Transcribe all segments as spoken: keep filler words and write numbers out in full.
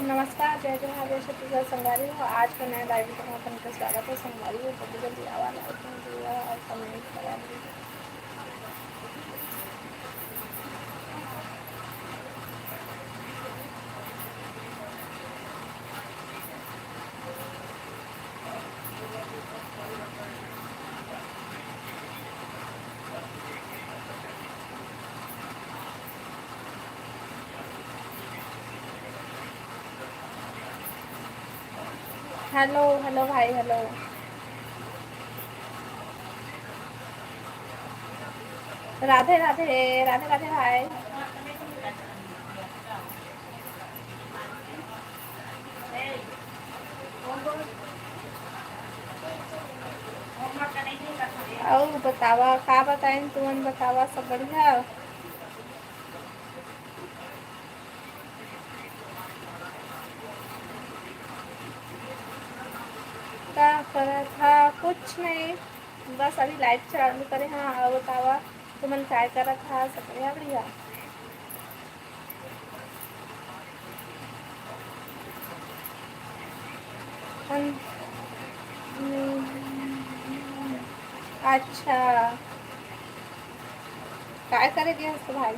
नमस्कार, जय जोहार, जय छत्तीसगढ़ संगवारी हो। आज के नए live में आप मन के स्वागत हे संगवारी हो। जल्दी जल्दी आवा, like कर दिया और comment करा। Hello, hello भाई, hello। राधे राधे, राधे राधे भाई। अउ बतावा, का बताइन तुमन, बतावा, सब बढ़िया? का करत हा? कुछ नहीं, बस अभी live चालू करे हा। अउ बतावा, तुमन काय करत हा? सब बढ़िया, बढ़िया। हम, अच्छा, काय करे गे हस भाई?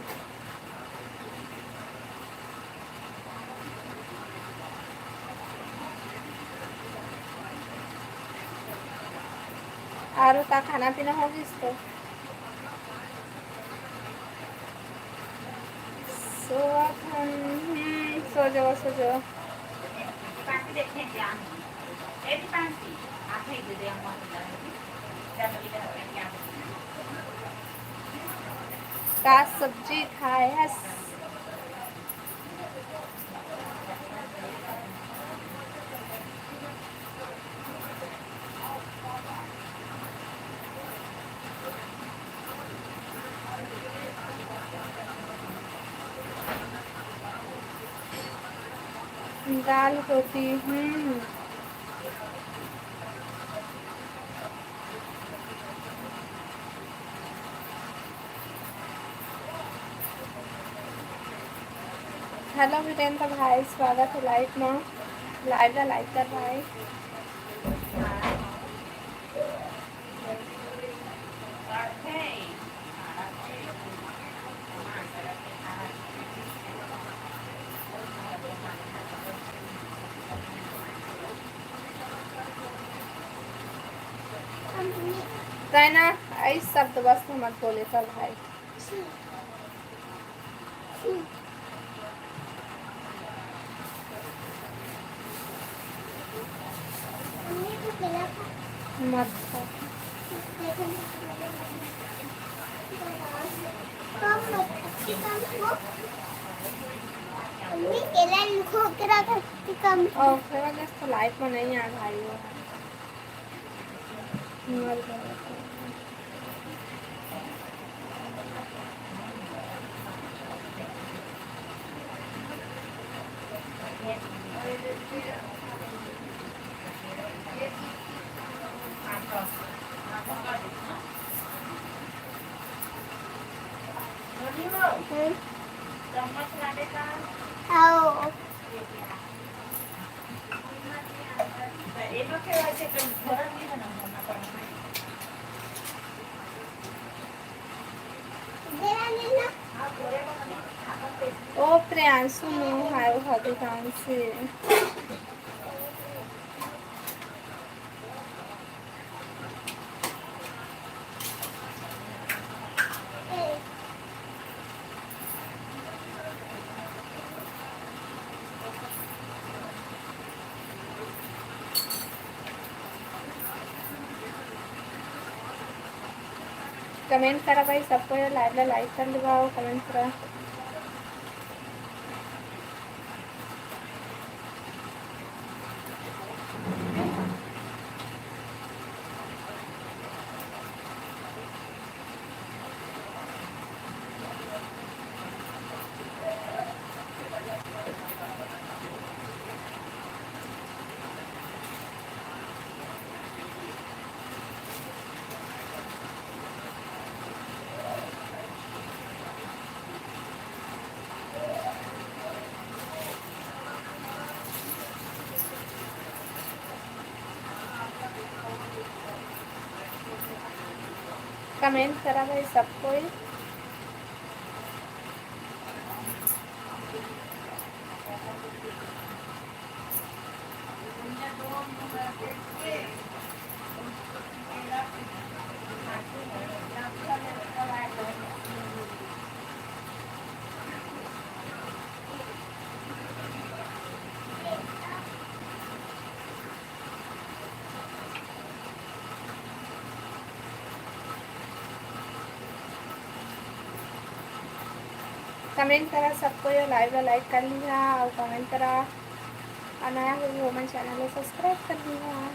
आरो का खाना पीना हो गिस तो? सोवत हन, हम्म, सो जाओ, सो जाओ। का सब्जी खाए हस? दाल रोटी, हम्म। Hello वीरेंद्र भाई, स्वागत हे live में। Live ला like कर भाई। तय ना, ऐस शब्द बस मत बोले कर भाई। मत खा। मम्मी, केला खो के रखा, कम। और फेर जस्ट लाइफ में नहीं आ भाई वो। हम्म। आओ। ओ प्रियांशु नो हाय भाभी से। कमेंट करा भाई, सबको ये लाइव ला लाइक कर लेवा और कमेंट करा। कमेंट करा भाई सब कोई। कमेंट करा सबको, ये लाइव ला लाइक कर लिहा और कमेंट करा, और नया हो वो मन चैनल ला सब्सक्राइब कर लिहा।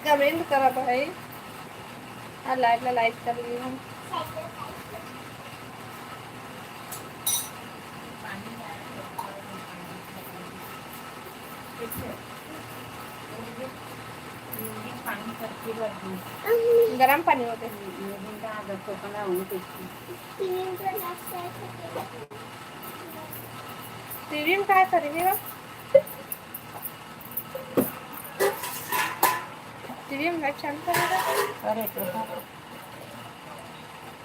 कमेंट करा भाई, और लाइव ला लाइक कर लिहा। गरम पानी होते। टीवी में काय करेंगे? टीवी में लाइट चालू करेगा। अरे तो हाँ।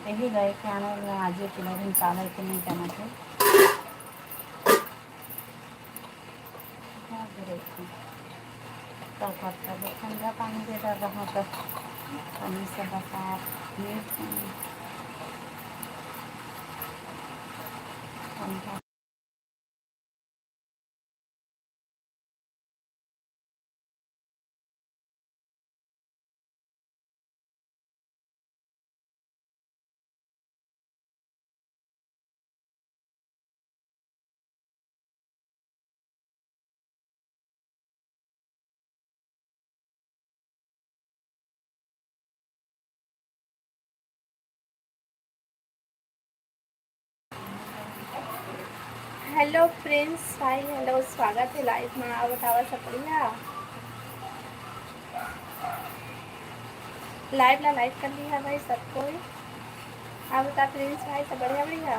यही लाइट आने में आज ये चला दिन काला के नहीं जाना था। हाँ, तो देखो। तो करता तो ठंडा पानी दे रहा तो पानी से बता। ठंडा। हेलो प्रिंस भाई, हेलो, स्वागत है लाइव में। और बतावा, सब बढ़िया? लाइव ला लाइक कर लिहा भाई सब कोई। और बता प्रिंस भाई, सब बढ़िया? बढ़िया।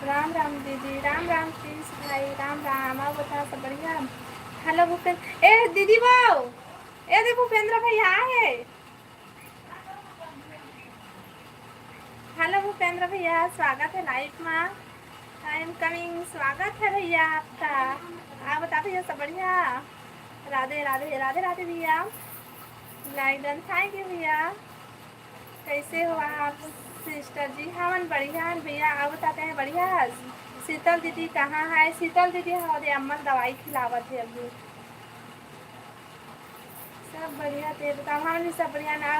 राम राम दीदी, राम राम प्रिंस भाई, राम राम। और बता, सब बढ़िया? हेलो भूपेंद्र, ए दीदी वो, ए दे भूपेंद्र भैया आए। हेलो भूपेंद्र भैया, स्वागत है लाइव मा। आई एम कमिंग, स्वागत है भैया आपका। आप बता भैया, सब बढ़िया? राधे राधे, राधे राधे भैया। लाइक डन, थैंक यू भैया। कैसे हो आप सिस्टर जी? हमन बढ़िया हन भैया, आप बताते हैं बढ़िया है। शीतल दीदी कहाँ है? शीतल दीदी हमारे अम्मा ल दवाई खिलावत है अभी। सब बढ़िया, ते बताओ, हमन भी सब बढ़िया ना।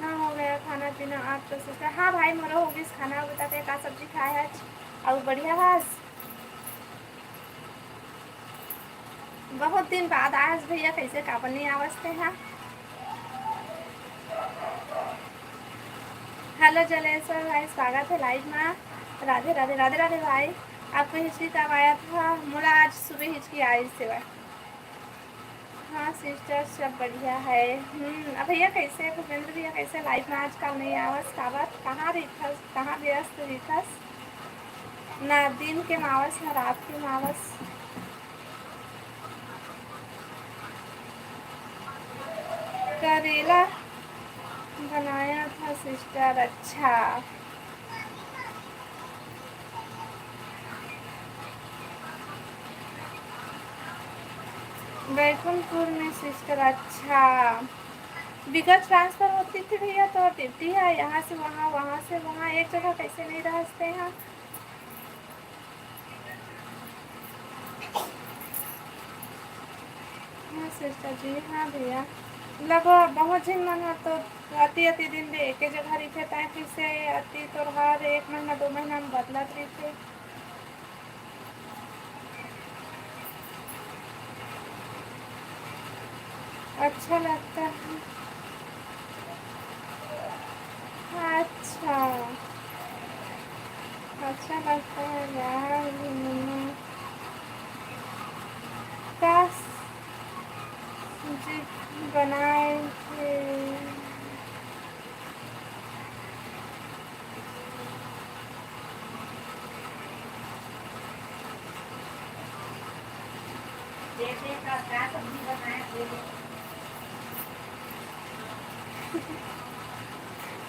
हाँ, हो गया खाना पीना आपका सिस्टर? हाँ भाई, मोरो हो गइस खाना, बताते हैं का सब्जी खाए है आज? और बढ़िया है आज? बहुत दिन बाद आज भैया, कैसे काबर नहीं आवस ते हा? हेलो जलेश्वर भाई, स्वागत है लाइव मा। राधे राधे, राधे राधे भाई। आपको हिचकी कब आया था? मोला आज सुबह हिचकी आई सेवा। हाँ सिस्टर, सब बढ़िया है। हम्म, अब भैया कैसे, भूपेंद्र भैया कैसे लाइव में आजकल नहीं आवस? काबर, कहाँ रहिथस, कहाँ व्यस्त रहिथस? ना दिन के मावस, ना रात के मावस। करेला बनाया था सिस्टर, अच्छा। बैकुंठपुर में सिस्टर, अच्छा। बिगत ट्रांसफर होती थी भैया, तो ड्यूटी है यहाँ से वहाँ, वहाँ से वहाँ, एक जगह कैसे नहीं रहते हैं? हाँ सिस्टर जी, हाँ भैया, लगो बहुत झिन मन ह तो अति अति दिन ले एके जगह रहिथे, तैं फिर से अति तोर हर एक महीना दो महीना में बदलत रहिथे। अच्छा लगता है। अच्छा, अच्छा लगता है यार घूमना। का सब्जी बनाए थे?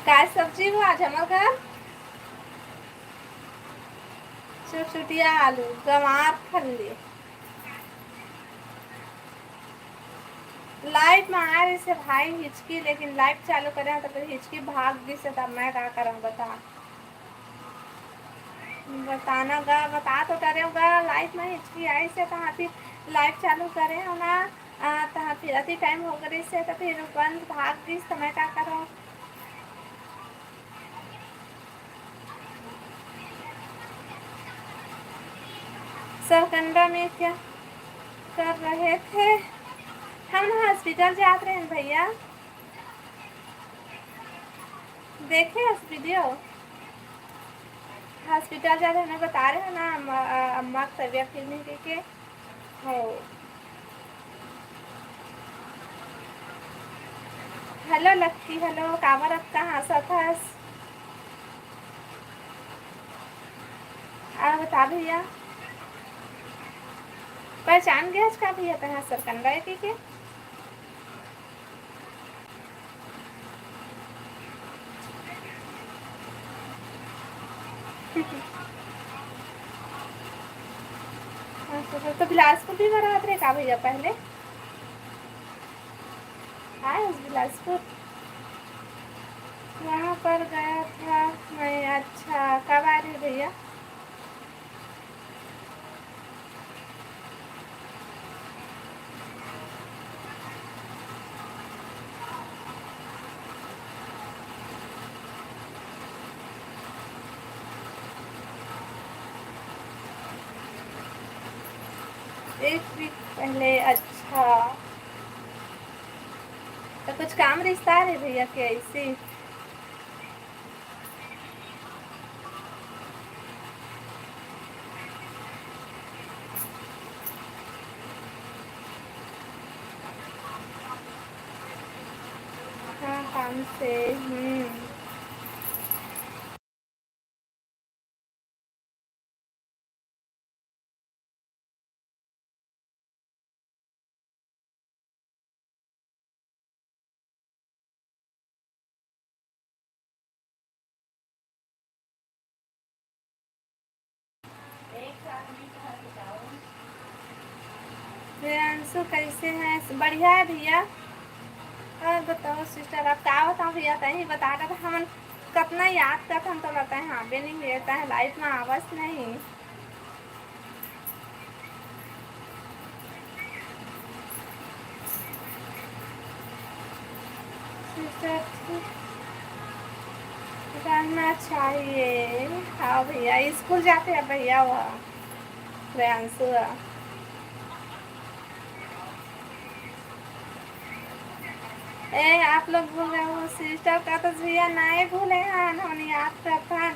का सब्जी हुआ आज हमर घर? चुटचुटिया आलू, गंवार फल्ली। लाइव में आए रहिसे भाई हिचकी, लेकिन लाइव चालू करे हंव तो फिर हिचकी भाग गिस, तब मैं का करंव बता। बताना गा, बता तो डरेंव गा, लाइव में हिचकी आइसे तहाँ फिर लाइव चालू करे हंव ना, आ, तहाँ फिर अति टाइम हो गइसे तो फिर बंद भाग गिस, तो मैं का करंव। सरकंडा में क्या कर रहे थे? हम ना हॉस्पिटल जात रहे हैं भैया, देखे हस वीडियो? हॉस्पिटल जात रहे, मैं बता रहे हो ना, अम्मा, अम्मा की तबीयत ठीक नहीं के। हो। हेलो लक्की, हेलो, काबर अतका हाँसत हस? आ बता भैया, पहचान गया का भैया तैं सरकंडा है के? अच्छा, तो बिलासपुर भी में रहत रहे का भैया पहले? आए उस बिलासपुर, वहाँ पर गया था मैं। अच्छा, कब आ रहे भैया? एक वीक पहले। अच्छा, तो कुछ काम रिश्ता है भैया के ऐसे? हाँ, काम से। हम्म। प्रियांशु कैसे हैं? बढ़िया है भैया। और बताओ सिस्टर, आप का बताओ भैया, तहीं बता रहा था, हमन कतना याद करत हन तो लगता है, हाँ, बे नहीं रहता है, लाइफ में आवस नहीं। सिस्टर ठीक रहना चाहिए। हाँ भैया, स्कूल जाते हैं भैया, वह प्रियांशु है। ए, आप लोग भूल गए हो सिस्टर का, तो भैया नहीं भूले हैं, हम याद करथन।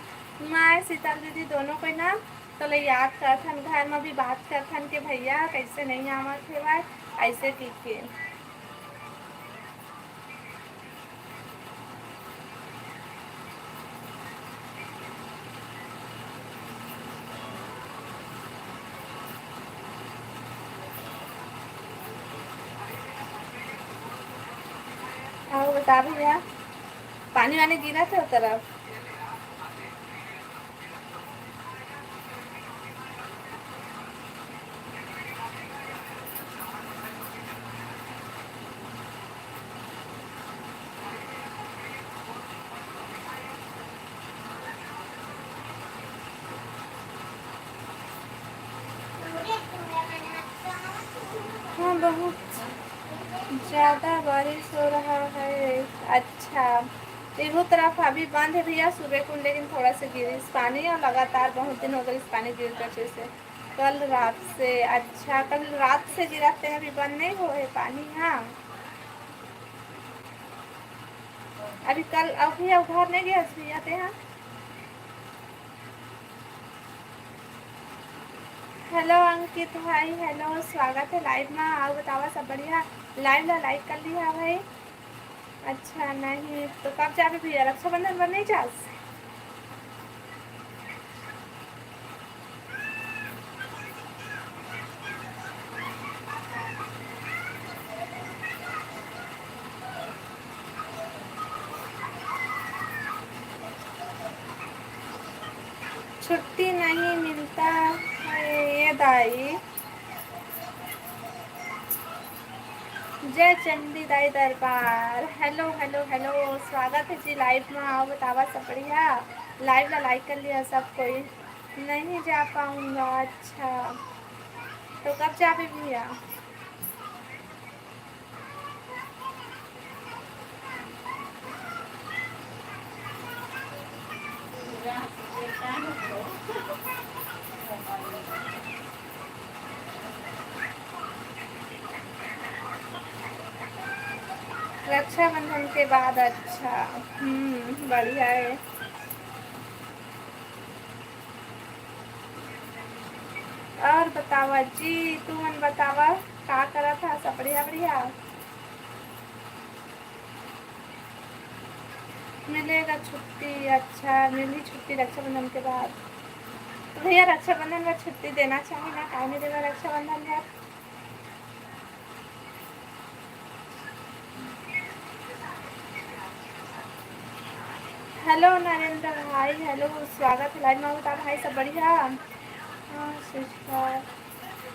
मैं शीतल दीदी दोनों को ना, तो ले याद करथन, घर में भी बात करथन कि भैया कैसे नहीं आवत हे भाई, ऐसे की के। और बता भैया, पानी वानी गिरा थे उस तरफ? हाँ, बहुत ज़्यादा बारिश हो रहा है। अच्छा, एहू तरफ अभी बंद है भैया, सुबह कुन लेकिन थोड़ा सा गिरिस पानी और लगातार बहुत दिन हो गए इस पानी गिरते से। कल रात से, अच्छा, कल रात से गिरते हैं, अभी बंद नहीं हुए है पानी। हाँ, अभी कल, अभी अउ घर नहीं गए भैया ते हाँ। हेलो अंकित भाई, हेलो, स्वागत है लाइव में। अउ बतावा, सब बढ़िया? लाइव ला लाइक कर लिहा भाई। अच्छा, नहीं तो कब जाबे भैया, रक्षाबंधन पर नहीं जास? छुट्टी नहीं मिलता है ये दाई। जय चंडी दाई दरबार। हेलो, हेलो, हेलो, स्वागत है जी लाइव में। अउ बतावा, सब बढ़िया? लाइव ला लाइक कर लिहा सब कोई। नहीं जा पाऊँगा। अच्छा, तो कब जाबे भैया? रक्षाबंधन के बाद। अच्छा, हम्म, बढ़िया है। अउ बतावा जी, तुमन बतावा, का करत हा? सब बढ़िया, बढ़िया? मिलेगा छुट्टी? अच्छा, मिली छुट्टी रक्षाबंधन के बाद। तो भैया, रक्षाबंधन में छुट्टी देना चाहिए ना, काहे नहीं देगा रक्षाबंधन में? हेलो नरेंद्र भाई, हेलो, स्वागत है लाइव में। बता भाई, सब बढ़िया? हाँ सिस्टर,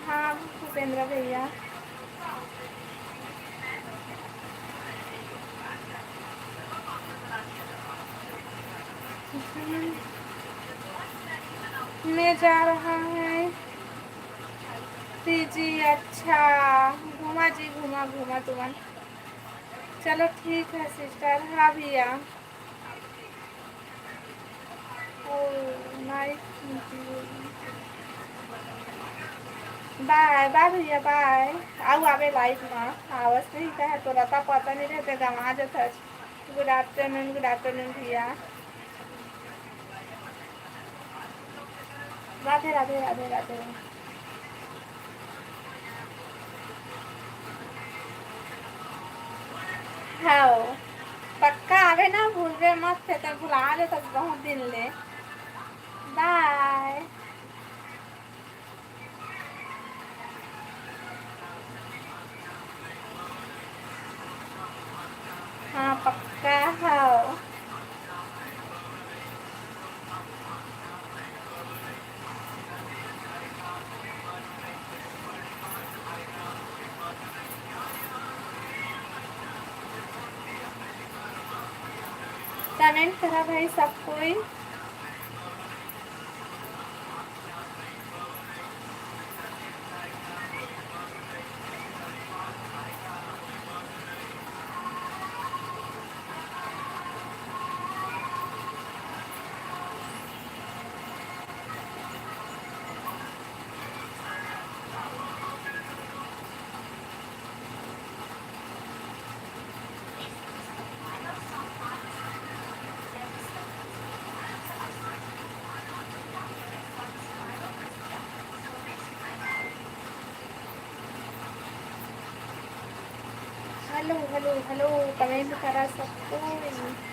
हाँ भूपेंद्र भैया। मैं जा रहा है पीजी। अच्छा, घूमा जी, घूमा, घूमा तुमन। चलो ठीक है सिस्टर। हाँ भैया। Oh, nice meeting you. Bye, bye भैया, bye। अउ आबे लाइव में, आवस नहीं कहे तो रहता, पता नहीं रहते, गंवा जाता। Good afternoon, good afternoon भैया। राधे, राधे, राधे, राधे। हाँ, पक्का आबे ना, भूलबे मत, फेर तो भुला लेथस बहुत दिन ले। Bye। हाँ, पक्का हव। Comment करा भाई सब कोई। Hello, hello, hello, comment करा सब कोई।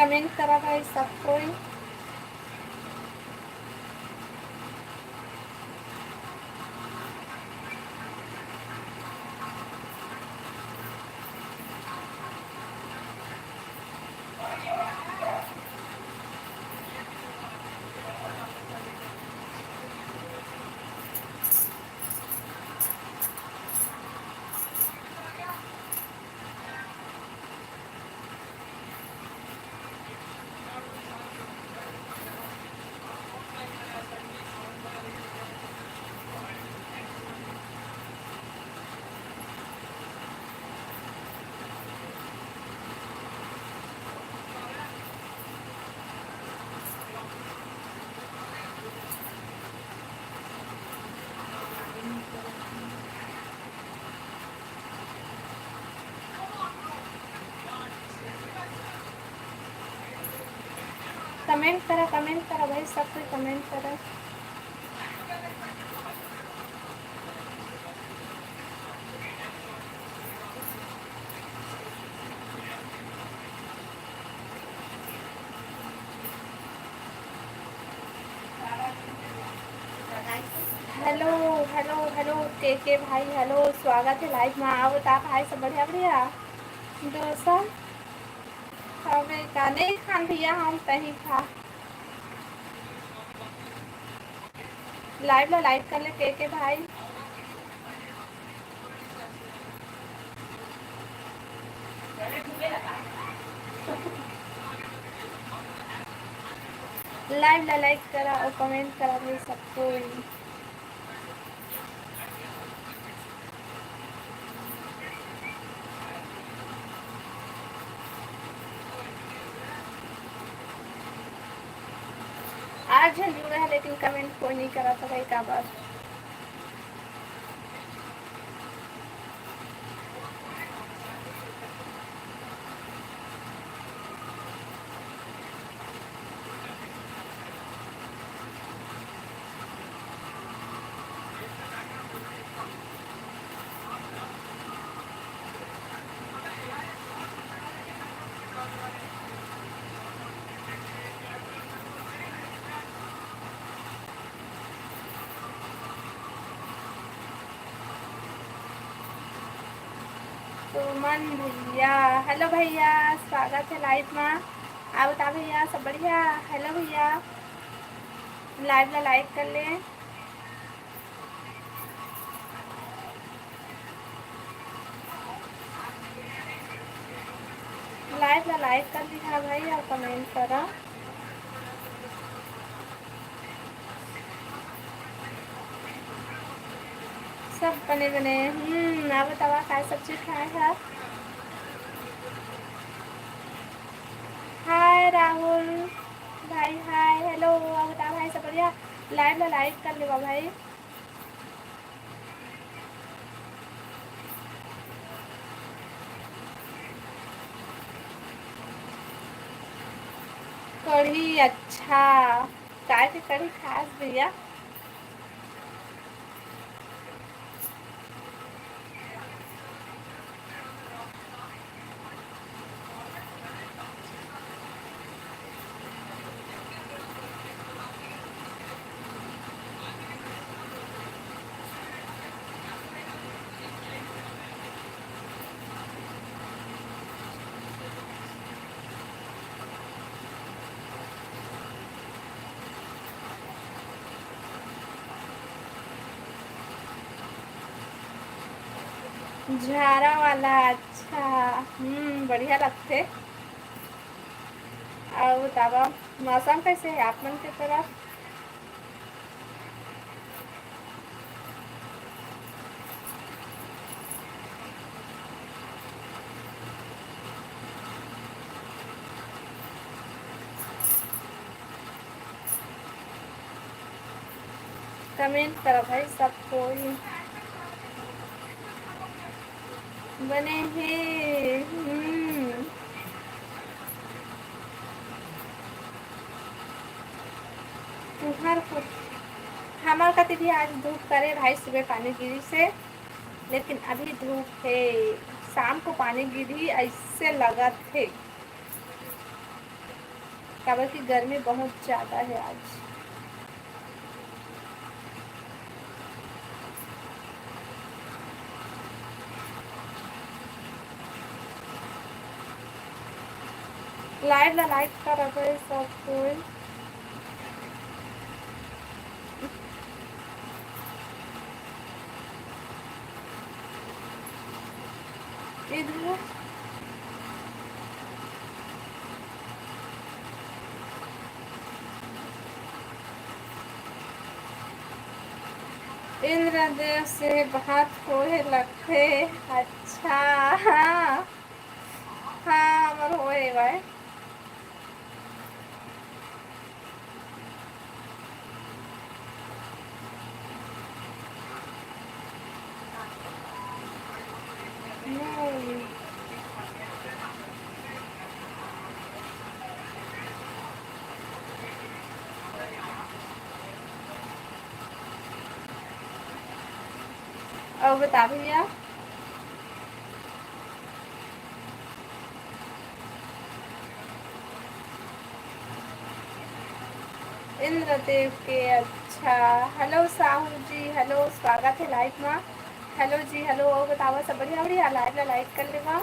कमेंट करा भाई सब कोई। कमेंट करा, कमेंट करा भाई, सब कोई कमेंट करा। हेलो, हेलो, हेलो, के के भाई, हेलो, स्वागत हे लाइव मा। आओ, बता भाई, सब बढ़िया, बढ़िया? डोसा खाबे का? नहीं खान भैया, हम तहीं खा। लाइव ला लाइक कर ले के के भाई। लाइव ला लाइक करा और कमेंट करा भाई सबको। आज झन जुड़ा है लेकिन कमेंट कोई नहीं करा था भाई, काबर? सुमन भैया, हेलो भैया, स्वागत है लाइव मा। आप बता भैया, सब बढ़िया? हेलो भैया, लाइव ला लाइक कर ले, लाइव ला लाइक कर लिहा भाई, और कमेंट करा। सब बने बने। हम्म, आप बतावा, काय सब्जी खाए हा? हाय राहुल भाई, हाय, हेलो, आप बता भाई, सब बढ़िया? लाइव ला लाइक कर लेवा भाई। कढ़ी, अच्छा, काय के कढ़ी खास भैया? झारा वाला, अच्छा, हम्म, बढ़िया लगथे। अउ बतावा, मौसम कैसे है आप मन के तरफ? कमेंट करा भाई सब कोई। बने हे, हम्म। तुहर को, हमर कति भी आज धूप करे भाई, सुबह पानी गिरी से, लेकिन अभी धूप हे। शाम को पानी गिरी ऐसे लगत हे। काबर कि गर्मी बहुत ज्यादा हे आज। Live ला like करत हे सब कोई। इधर इंद्रदेव से बात होए लगथे। अच्छा, हाँ, हाँ, हमर होए भाई। अउ बता भैया। इंद्रदेव के, अच्छा। Hello साहू जी, hello, स्वागत हे live मा। Hello जी, hello, अउ बतावा सब बढ़िया, बढ़िया? Live ला like कर लेवा।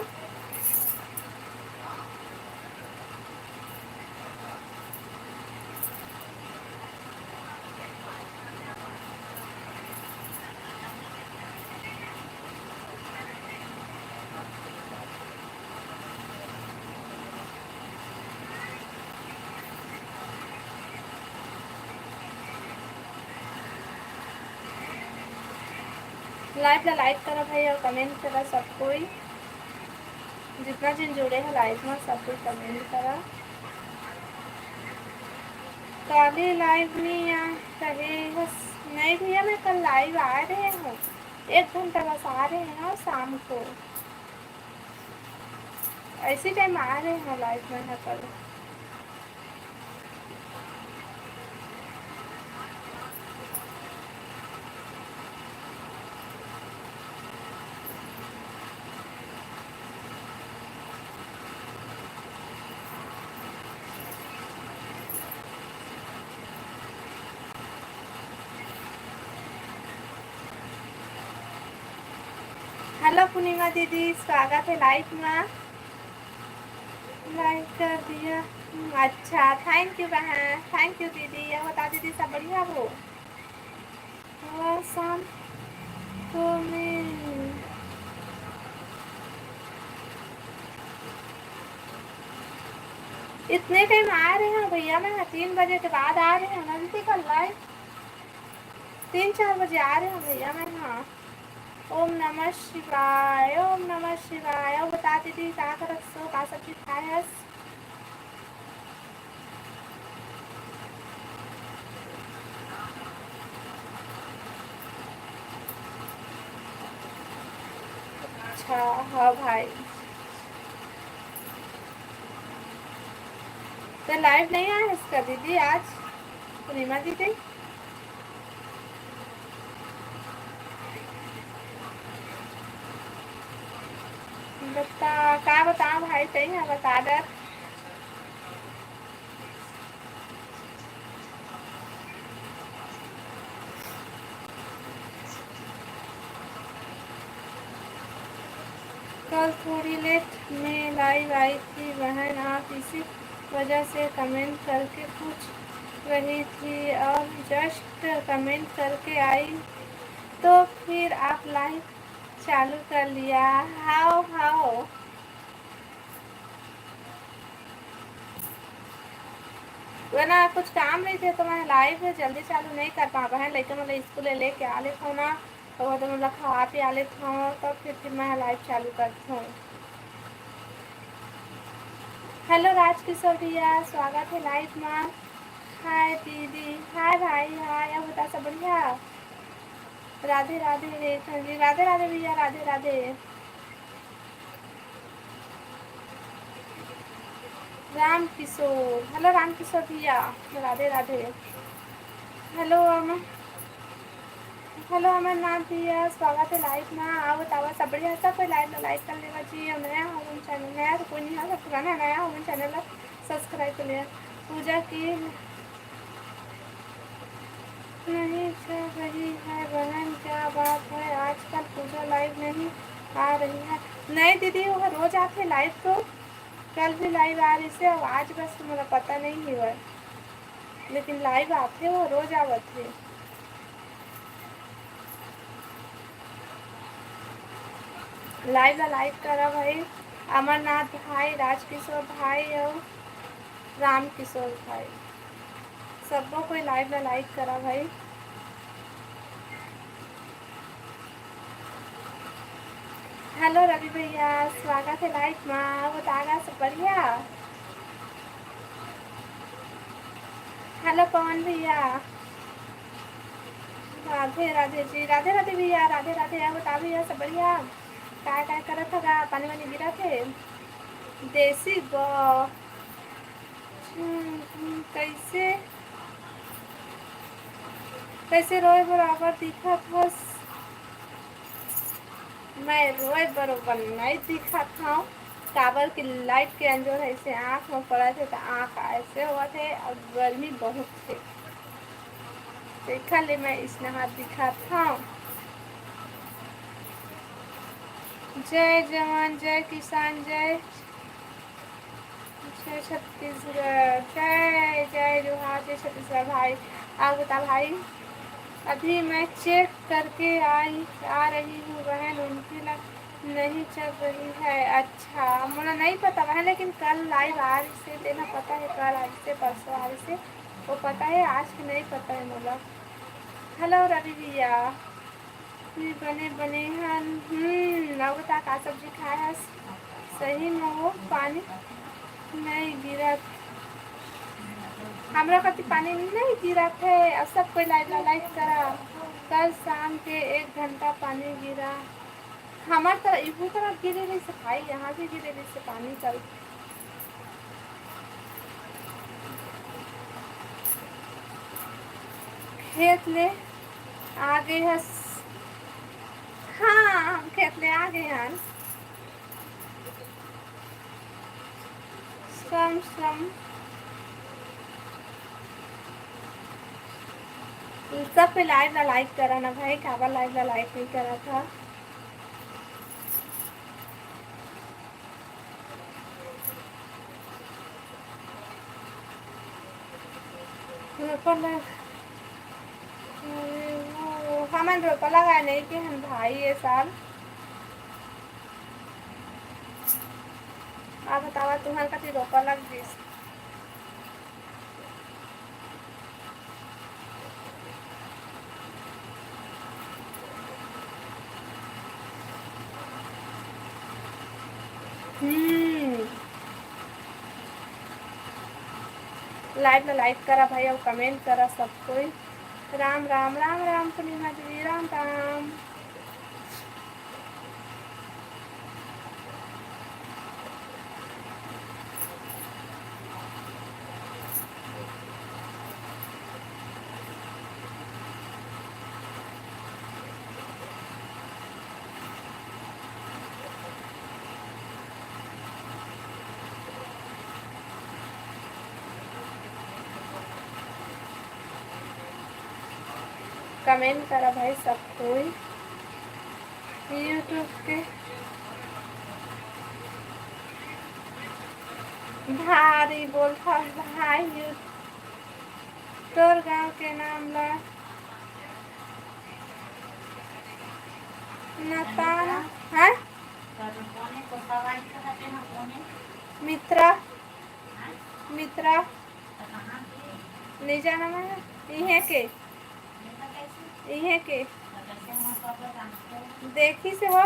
Live ला like करा भाई अउ comment करा सब कोई। जितना झन जुड़े हे live मा, सब कोई comment करा। काली live नहीं आ रहे हस? नहीं भैया, मैं कल live आ रहे हूँ, एक घंटा बस आ रहे हैं ना शाम को, ऐसी time आ रहे हैं live में, हाँ, कल। Hello पूर्णिमा दीदी, स्वागत हे live मा। Like कर दिया। हम्म, अच्छा, thank you बहन, thank you दीदी। अउ बता दीदी, सब बढ़िया हो? थोड़ा शाम को मैं इतने time आ रहे हैं भैया, मैं तीन बजे के बाद आ रहे हैं ना दीदी कल live। तीन चार बजे आ रहे हैं भैया मैं, हाँ। ओम नमः शिवाय, ओम नमः शिवाय। अउ बता दीदी, का करत हो, का सब्जी खाए हस? अच्छा, हाँ भाई। तो live नहीं आए इसका दीदी आज, पूर्णिमा दीदी? बता, का बताओ भाई, सही है, बता दे। कल थोड़ी late में live आई थी बहन, आप इसी वजह से comment करके पूछ रही थी और just comment करके आई, तो फिर आप live चालू कर लिया। हाओ, हाओ। वरना कुछ काम रहिथे तो मैं live जल्दी चालू नहीं कर पाबो, लइका मन ला school ले लेके आ लेथव ना, तो वो तो मतलब खवा पिया लेथव, तब फिर, फिर मैं live चालू करथव। Hello राजकिशोर भैया, स्वागत है live मा। Hi दीदी, hi भाई, hi। अउ बता, सब बढ़िया? राधे राधे रेखा जी, राधे राधे भैया, राधे राधे। राम किशोर, hello राम किशोर भैया, राधे राधे। Hello अमर, hello अमरनाथ भैया, स्वागत है live मा। अउ बतावा, सब बढ़िया? सब कोई live ला like कर लेवा जी। अउ नया हो channel, नया तो कोई नहीं है, सब पुराना नया हो channel ला subscribe कर लेवा। पूजा की नहीं चल रही है बहन, क्या बात है? आजकल पूजा लाइव नहीं आ रही है। नहीं दीदी, वो रोज आथे लाइव तो। कल भी लाइव आ रही से, अब आज बस मोला पता नहीं हुआ, लेकिन लाइव आथे, वो रोज आवत है। लाइव ला लाइक करा भाई, अमरनाथ भाई, राजकिशोर भाई और रामकिशोर भाई, सबो कोई लाइव ला लाइक करा भाई। हेलो रवि भैया, स्वागत है लाइव मा। बतागा सब बढ़िया? हेलो पवन भैया, राधे राधे जी, राधे राधे भैया, राधे राधे। और बता भैया, सब बढ़िया? काय काय करत हगा? पानी वानी गिरत हे? देसी गौ। हम्म, हम्म, कैसे, कैसे रोए बराबर दिखत हस? मैं रोए बरोबर नहीं दिखत हूँ, काबर कि लाइट के अंजोर ऐसे आँख में पड़त हे, तो आँख ऐसे होवत हे और गर्मी बहुत हे, तेखर ले मैं इसनहा दिखत हूँ। जय जवान, जय किसान, जय जय छत्तीसगढ़, जय जय जोहार, जय छत्तीसगढ़ भाई। और बता भाई, अभी मैं चेक करके आई, आ रही हूँ बहन, उनकी ला नहीं चल रही है। अच्छा, मोला नहीं पता बहन, लेकिन कल लाइव आ रही से, तेना पता है, कल आ रही से, परसों आ रही से, वो पता है, आज की नहीं पता है मोला। हेलो रवि भैया। मैं बने बने हन। हम्म, अउ बता का सब्जी खाए हस? सही में वो पानी नहीं गिरत। हमरा कति पानी नहीं गिरत है। अब सब कोई लाइव ला लाइक करा। कल शाम के एक घंटा पानी गिरा। हमार तरफ, इहू तरफ गिरे रहिस भाई, यहाँ भी गिरे रहिस पानी कल। खेत ले आ गए हस? हाँ, हम खेत ले आ गए हन। सम, सम। सब पे लाइव ला लाइक करा ना भाई, काबर लाइव ला लाइक नहीं करा था? रोपा लग-, अरे वो, हमन रोपा लगाए नहीं के हन भाई ये साल। आप बतावा, तुम्हार कति रोपा लग गइस? हम्म। लाइव ला लाइक करा भाई, और कमेंट करा सब कोई। राम राम, राम राम पूर्णिमा दीदी, राम राम। कमेंट करा भाई सब कोई। YouTube के भारी बोलथस भाई, यू-, तोर गांव के नाम ला नताना है? मित्रा, मित्रा, नहीं जाना मैं, इहे के, इहे के। देखी से हो।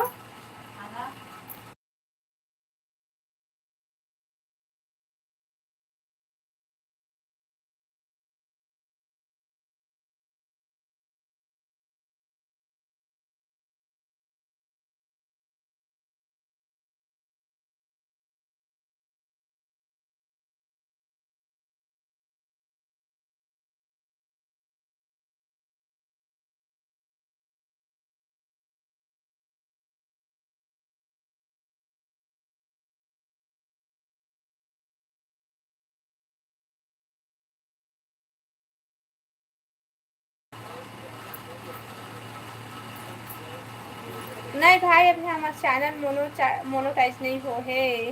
नहीं भाई, अभी हमर channel मोनो-, चा-, monetize नहीं हो हे।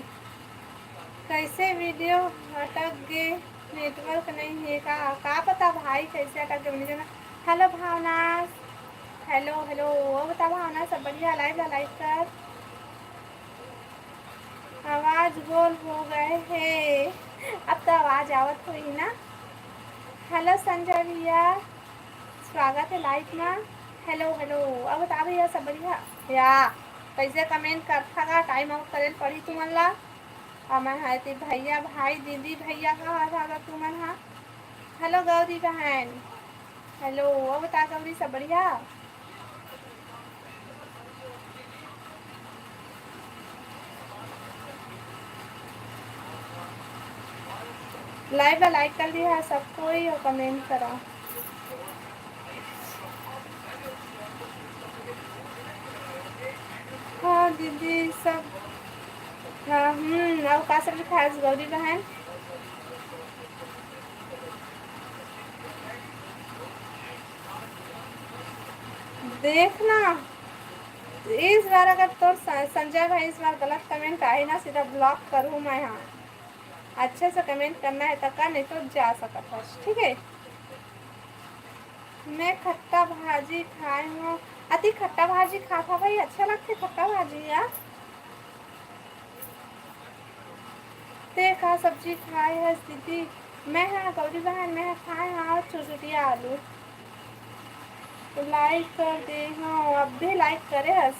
कैसे video अटक गे, network नहीं हे का? का पता भाई, कैसे अटक गे, नहीं जाना। Hello भावना, hello, hello, वो बता भावना, सब बढ़िया? Live ला like कर। आवाज गोल हो गए हे, अब तो आवाज आवत होही ना। Hello संजय भैया, स्वागत है live मा। Hello, hello, अब बता भैया, सब बढ़िया? या, कैसे comment करथा गा, time out करे ल पड़ी तुमन ला। अब मैं हा एती भैया, भाई, दीदी, भैया कहा था गा तुमन हा। Hello गौरी बहन, hello, अब बता गौरी, सब बढ़िया? Live ला like कर दिया सब कोई और comment करा। हाँ दीदी, सब, हाँ, हम्म, और का सब्जी खाए गौरी बहन? देखना, इस बार अगर तोर स-, संजय भाई, इस बार गलत comment आही ना, सीधा block करूँ मैं। हाँ, अच्छे से comment करना है तो कर, नहीं तो जा सकत हस, ठीक है? मैं खट्टा भाजी खाए हूँ। अति खट्टा भाजी खाता भाई, अच्छा लगथे खट्टा भाजी यार। ते का सब्जी खाए हस दीदी? मैं हा गौरी बहन, मैं हा खाए हव चुरचुटिया आलू। Like कर दे हव, अब भी like करे हस।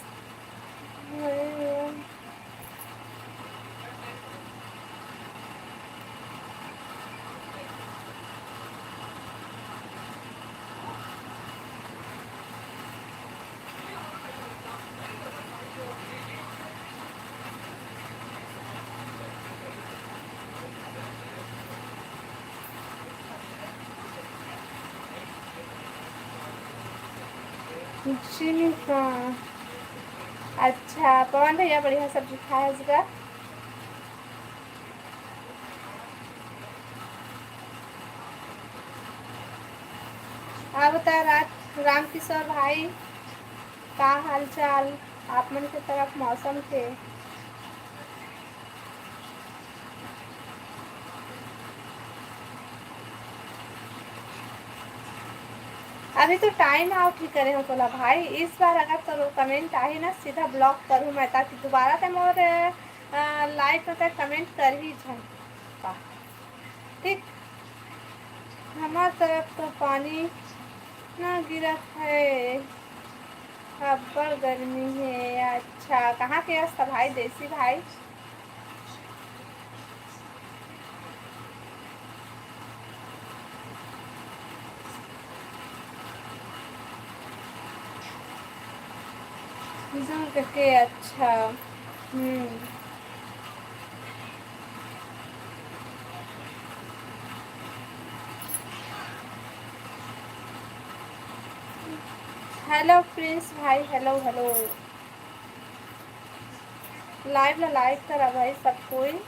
चीनी, हाँ। अच्छा, पवन भैया बढ़िया सब्जी खाए हस गा। आप बता रा-, रामकिशोर भाई, का हाल चाल आप मन के तरफ मौसम के? अभी तो time out ही करे हो तोला भाई। इस बार अगर तोर comment आही ना, सीधा block करूँ मैं, ताकि दोबारा ते मोर, अ, live पे ते comment कर ही झन। ठीक, हमर तरफ तो पानी ना गिरत है, अब्बड़ गर्मी है। अच्छा, कहाँ के हस त भाई, देसी भाई? दुर्ग के, अच्छा। हम्म। Hello प्रिंस भाई, hello, hello। Live ला like करा भाई सब कोई।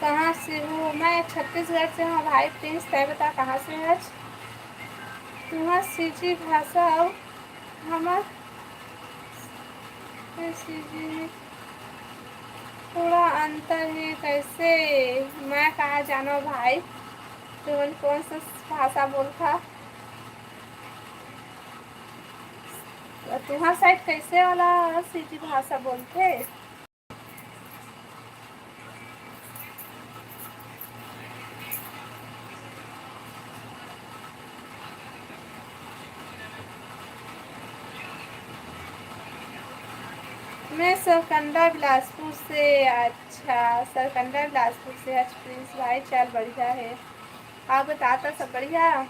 कहाँ से हो? मैं छत्तीसगढ़ से हूँ भाई। प्रिंस, तै बता, कहाँ से हस? तुँहर सीजी भाषा अउ हमर सीजी में थोड़ा अंतर हे, कैसे? मैं कहाँ जानो भाई, तुमन कौन सा भाषा बोलथा? तुँहर side कैसे वाला सीजी भाषा बोलथे? मैं सरकंडा बिलासपुर से। अच्छा, सरकंडा बिलासपुर से। अच्छा प्रिंस भाई, चल बढ़िया हे। आप बता, तो सब बढ़िया?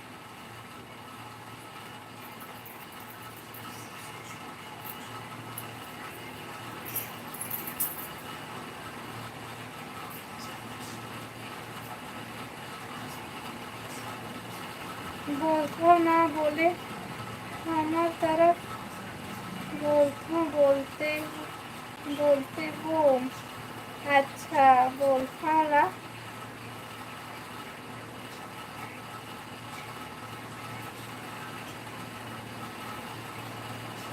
बोलथव ना बोले, हमर तरफ बोलथव, बोलते, बोलते वो। अच्छा, बोलथव ना।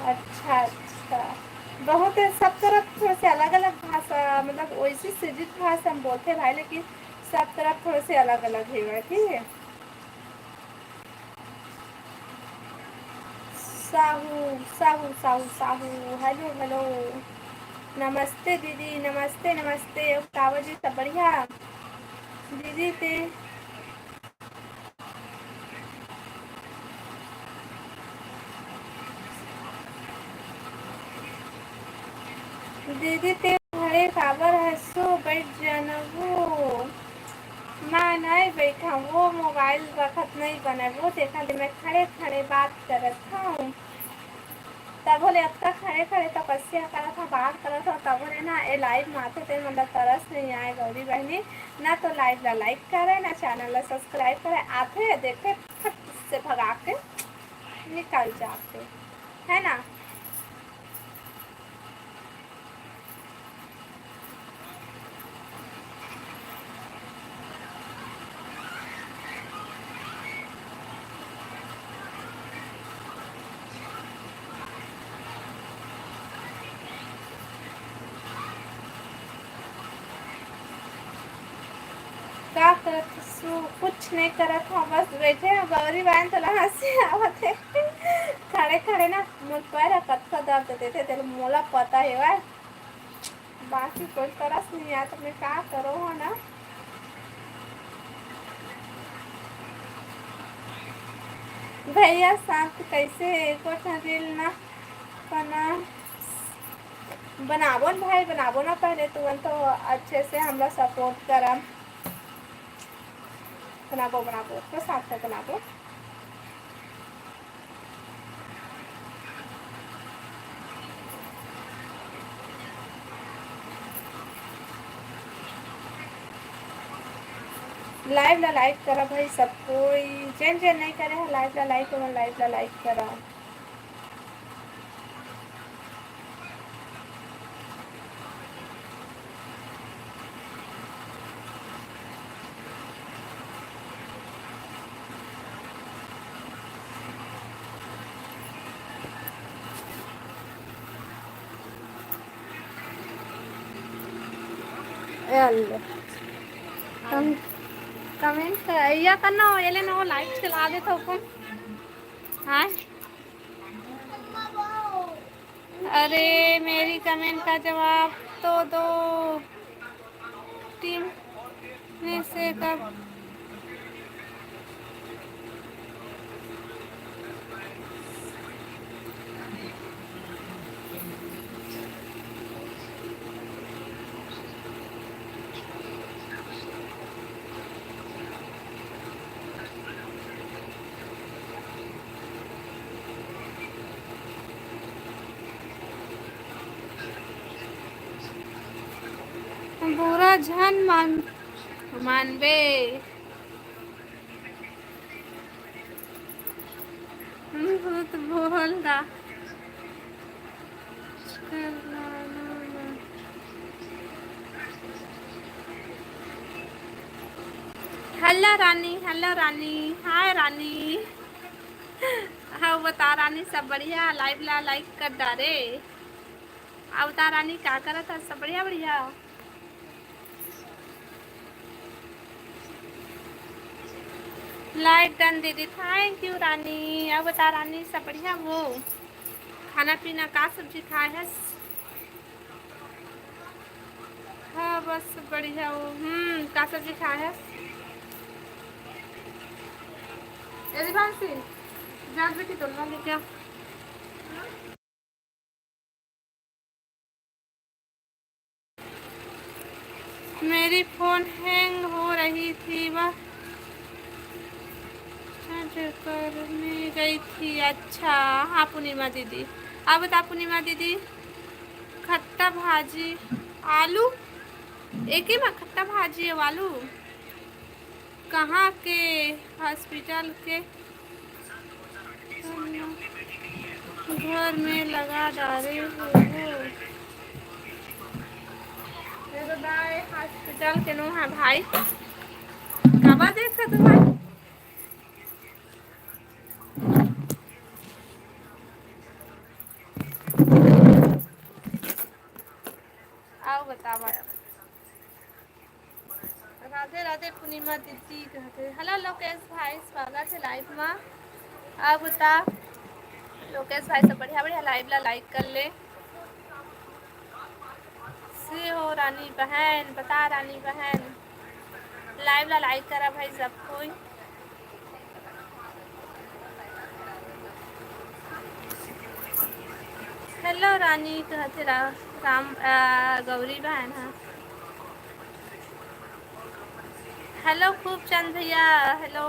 अच्छा, अच्छा। बहुत है, सब तरफ थोड़ा से अलग-अलग भाषा, मतलब वैसी सीधी भाषा हम बोलते भाई, लेकिन सब तरफ थोड़ा से अलग-अलग है, ठीक है? Sahu, Sahu, Sahu, Sahu, hello, hello। नमस्ते दीदी, नमस्ते, नमस्ते। अउ का जी, सब बढ़िया? दीदी ते दीदी, ते घरे काबर हसो? बइठ जानबो। मैं नइ बइठंव, वो मोबाइल रखत नइ बनय, वो तेखर ले मैं खड़े खड़े बात करत हंव। तभो ले अतका खड़े खड़े तपस्या करत हंव, बात करत हंव, तभो ले ना ए लाइव म आथे ते मतलब तरस नइ आय गौरी बहिनी। ना तो लाइव ला लाइक करय, ना चैनल ला सब्सक्राइब करय, आथे देखथे फट से भगा के निकल जाथे, है ना? का करत हसू? कुछ नहीं करत हंव, बस बैठे हंव। गौरी बहिन तोला हंसी आवत हे। खड़े खड़े ना मोर पैर ह कतका दर्द देथे, तेला मोला पता हे। बाकी कोई तरस नहीं आय, तो मैं का करो हो ना। भैया साथ कैसे एको ठन reel ना बना, बनाबो न भाई, बनाबो ना, पहले तुरंत तो अच्छे से हमला support करब। बनाबो, बनाबो, तो साथ में बनाबो। Live ला like करा भाई सब कोई, जेन जेन नहीं करे है live ला like, ओमन live ला like करा। ए ले। कम-, comment या करना हो, ये लेना हो, live चला दे तो अपन। हाँ। अरे, मेरी comment का जवाब तो दो। Team में से कब बुरा झन मान, मानबे। हम्म, भूत बोल दा। Hello रानी, hello रानी, hi रानी। हाँ, बता रानी, सब बढ़िया? Live ला like कर डारे। अउ बता रानी, का करत हस? सब बढ़िया, बढ़िया? Like done दीदी, thank you रानी। अउ बता रानी, सब बढ़िया वो? खाना पीना का सब्जी खाए हस? हाँ, बस बढ़िया वो। हम्म, का सब्जी खाए हस? ए दिवांशी, जा बेटी, तोलना लेके आ। मेरी phone hang हो रही थी, वह charge करने गई थी। अच्छा, हाँ पूर्णिमा दीदी, अब बता पूर्णिमा दीदी, खट्टा भाजी आलू, एक ही में खट्टा भाजी अउ आलू, कहाँ के hospital के घर में लगा डारे हो। ये तो दाई हॉस्पिटल के नो है भाई। काबर देखत हो भाई? अउ बतावा। राधे राधे पूर्णिमा दीदी कहत हे। Hello लोकेश भाई, स्वागत हे live मा। अउ बता लोकेश भाई, सब बढ़िया? बढ़िया। Live ला like कर ले। से हो रानी बहन, बता रानी बहन, live ला like करा भाई सब कोई। Hello रानी कहत हे रा-, राम, आ, गौरी बहन ह। Hello खूबचंद भैया, hello।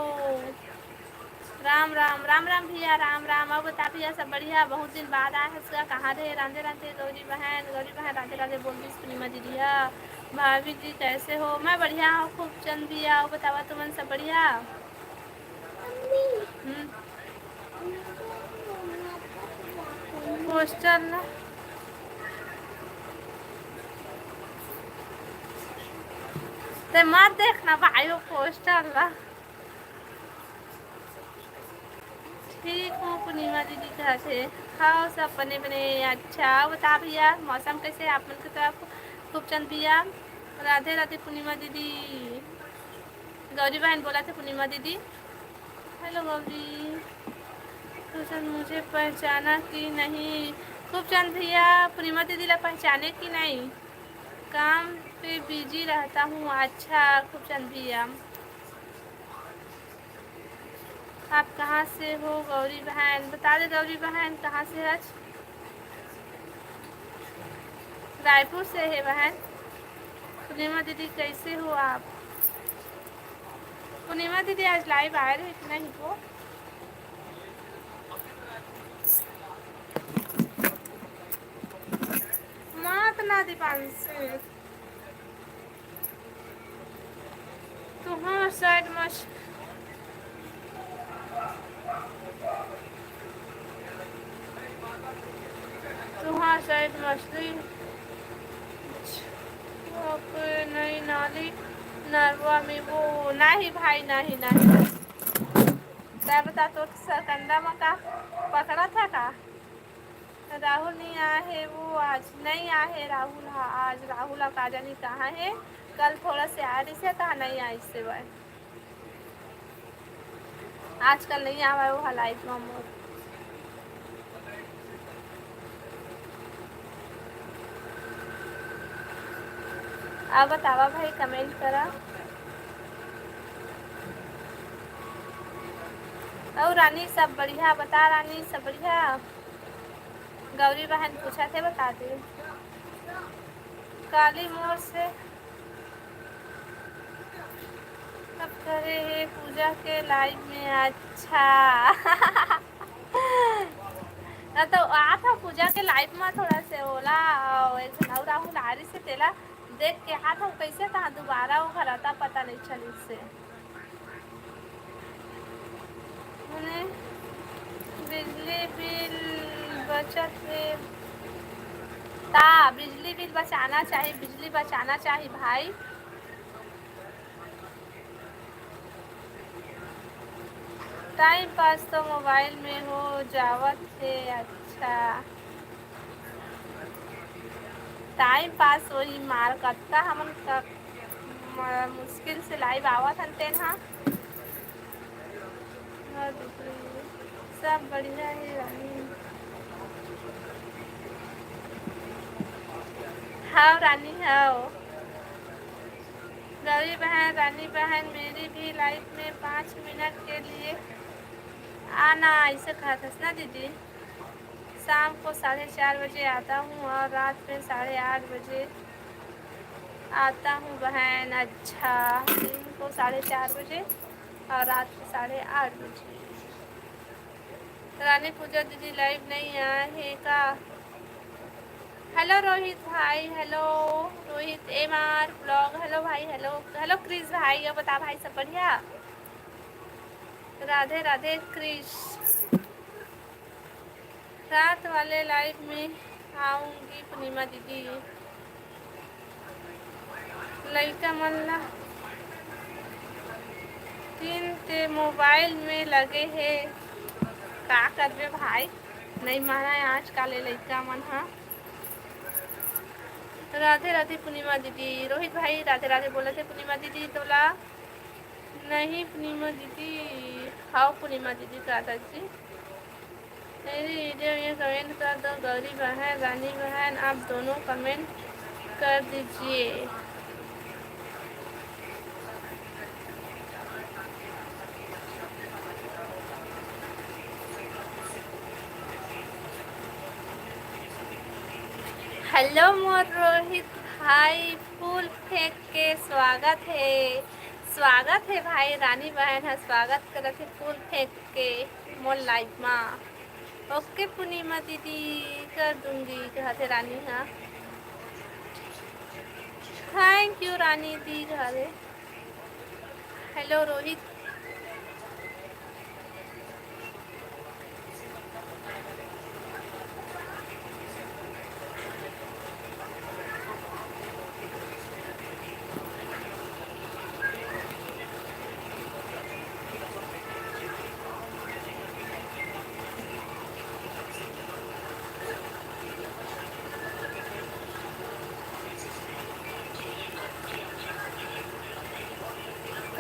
राम राम, राम राम भैया, राम राम। अउ बता भैया, सब बढ़िया? बहुत दिन बाद आए हस गा, कहाँ रहे? राधे राधे गौरी बहन, गौरी बहन राधे राधे बोल दिस पूर्णिमा दीदी ह। भाभी जी कैसे हो? मैं बढ़िया हूँ खूबचंद भैया, अउ बतावा तुमन सब बढ़िया? हम्म। पोस्टर ना। ते मत देखना भाई वो पोस्टर ला। ठीक हूँ पूर्णिमा दीदी कहत हे। हाँ, सब बने बने। अच्छा, अउ बता भैया, मौसम कैसे हे आप मन के तरफ? खूबचंद भैया, राधे राधे पूर्णिमा दीदी। गौरी बहन बोलत हे पूर्णिमा दीदी। Hello गौरी, तुझे मुझे पहचाना कि नहीं? खूबचंद भैया, पूर्णिमा दीदी ला पहचाने कि नहीं? काम पे busy रहता हूँ। अच्छा खूबचंद भैया, आप कहाँ से हो गौरी बहन? बता दे गौरी बहन, कहाँ से हच? रायपुर से हे बहन। पूर्णिमा दीदी कैसे हो आप? पूर्णिमा दीदी आज live आए रहे कि नहीं को? मात ना दीपांशु। तुहार side मछ-, तुहार side मछली छप नई नाली नरवा में वो। नहीं भाई, नहीं, नहीं। तब बता, तो सरकंडा में का पकड़ा था का? राहुल नहीं आए हे, वो आज नहीं आए हे राहुल। हाँ, आज राहुल ह का जानी कहाँ हे। कल थोड़ा से आए रहिसे, कहाँ नहीं आइसे वह। आजकल नहीं आवा वो ह live में मोर। अउ बतावा भाई, comment करा। अउ रानी सब बढ़िया? बता रानी सब बढ़िया? गौरी बहन पूछत हे, बता दे। काली मोर से सब करे हे पूजा के live में। अच्छा। ना तो आत हव पूजा के live में थोड़ा से ओला, अउ एक झन अउ राहुल आ रहिसे तेला देख के आत हव, कइसे तहाँ दुबारा वो घर आता पता नहीं चलिस हे। मने बिजली बिल बचत हे। ता बिजली बिल बचाना चाही, बिजली बचाना चाही भाई। Time pass तो mobile में हो जावत हे। अच्छा, time pass वही मार कतका हमन क-, म-, मुश्किल से live आवत हन तेन ह। सब बढ़िया हे रानी। हव रानी हव। गौरी बहन, रानी बहन, मेरी भी live में पाँच मिनट के लिए आना, ऐसे कहत हस ना दीदी। शाम को साढ़े चार बजे आता हूँ और रात में साढ़े आठ बजे आता हूँ बहन। अच्छा, दिन को साढ़े चार बजे और रात को साढ़े आठ बजे। रानी पूजा दीदी live नहीं आए हे का? Hello रोहित भाई, hello Rohit M R vlog, hello भाई, hello, hello क्रिस भाई, ये बता भाई सब बढ़िया? राधे राधे क्रिस। रात वाले live में आऊंगी पूर्णिमा दीदी। लइका मन ला तीन ते mobile में लगे हे, का करबे भाई, नइ मानय आजकल ए लइका मन ह। राधे राधे पूर्णिमा दीदी। रोहित भाई राधे राधे बोलत हे पूर्णिमा दीदी तोला। नहीं पूर्णिमा दीदी, हाव पूर्णिमा दीदी, राधा जी। मेरी video में comment कर दो, गौरी बहन, रानी बहन, आप दोनों comment कर दीजिए। Hello मोर रोहित भाई, फूल फेंक के स्वागत हे। स्वागत हे भाई, रानी बहन ह स्वागत करत हे फूल फेंक के मोर live मा। OK पूर्णिमा दीदी, कर दूंगी, कहत हे रानी ह। Thank you रानी दी, कहत हे। Hello रोहित।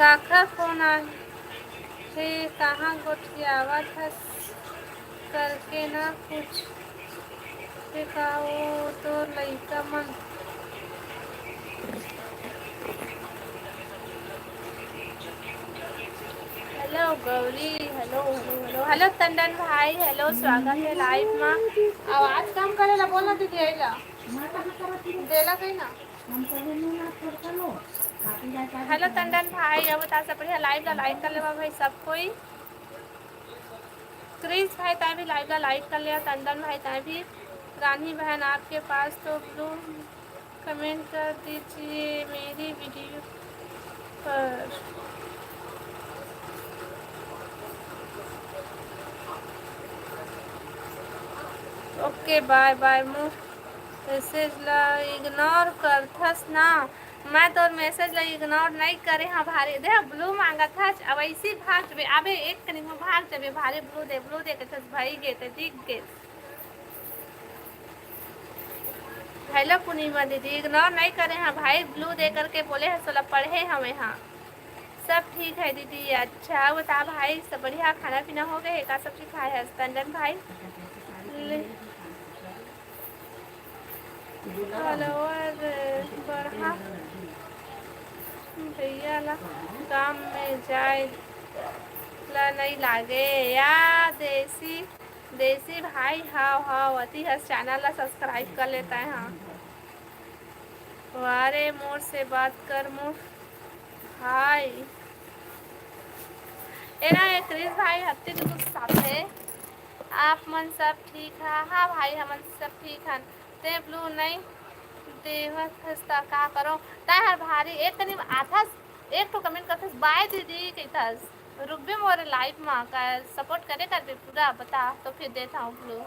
काखर फोन आए हे, कहाँ गोठियावत हस करके ना कुछ हे का ओ तोर लइका मन। Hello Gauri, hello, hello, hello, hello Tandon भाई, hello, स्वागत हे live मा। आवाज कम करे ला बोल ना दीदी, अइला देला कहीं ना। Hello टंडन भाई, अब बता सब बढ़िया, live ला like कर लेवा भाई सब कोई। क्रिस भाई ताय भी live ला like कर लिया, टंडन भाई ताय भी। रानी बहन आपके पास तो blue comment कर दीजिए मेरी video पर। OK bye bye। मोर message ला ignore करथस ना। मैं तोर message ला ignore नइ करे हंव भारी। देख blue मांगत हस, अब ऐसी भाग जबे, अबे एक कनिक में भाग जबे भारी। Blue दे, blue दे के थस, भई गे ते दिख गे। Hello पूर्णिमा दीदी, ignore नइ करे हंव भाई, blue दे करके बोले हस, तोला पढ़े हवे हां। सब ठीक है दीदी। अच्छा बता भाई, सब बढ़िया, खाना पीना हो गए हे का? सब्जी खाए हस टंडन भाई? ले। Follower बढ़ा भैया ला, काम में जाए ला नइ लागे या देसी, देसी भाई। हाव हाव, अति हस channel ला subscribe कर लेता है। हाँ वारे मोर से बात कर मोर भाई। एना ए क्रिस भाई हत्ती गुस्सा थे। आप मन सब ठीक हा? हाँ भाई, हमन सब ठीक हन। ते blue नइ देवत हस त का करो? तैं हर भारी एक कनी आथस, एक ठो comment करथस, "Bye दीदी" कहिथस। रुकबे मोर live मा का support करे करबे पूरा, बता तो फिर देत हूँ blue।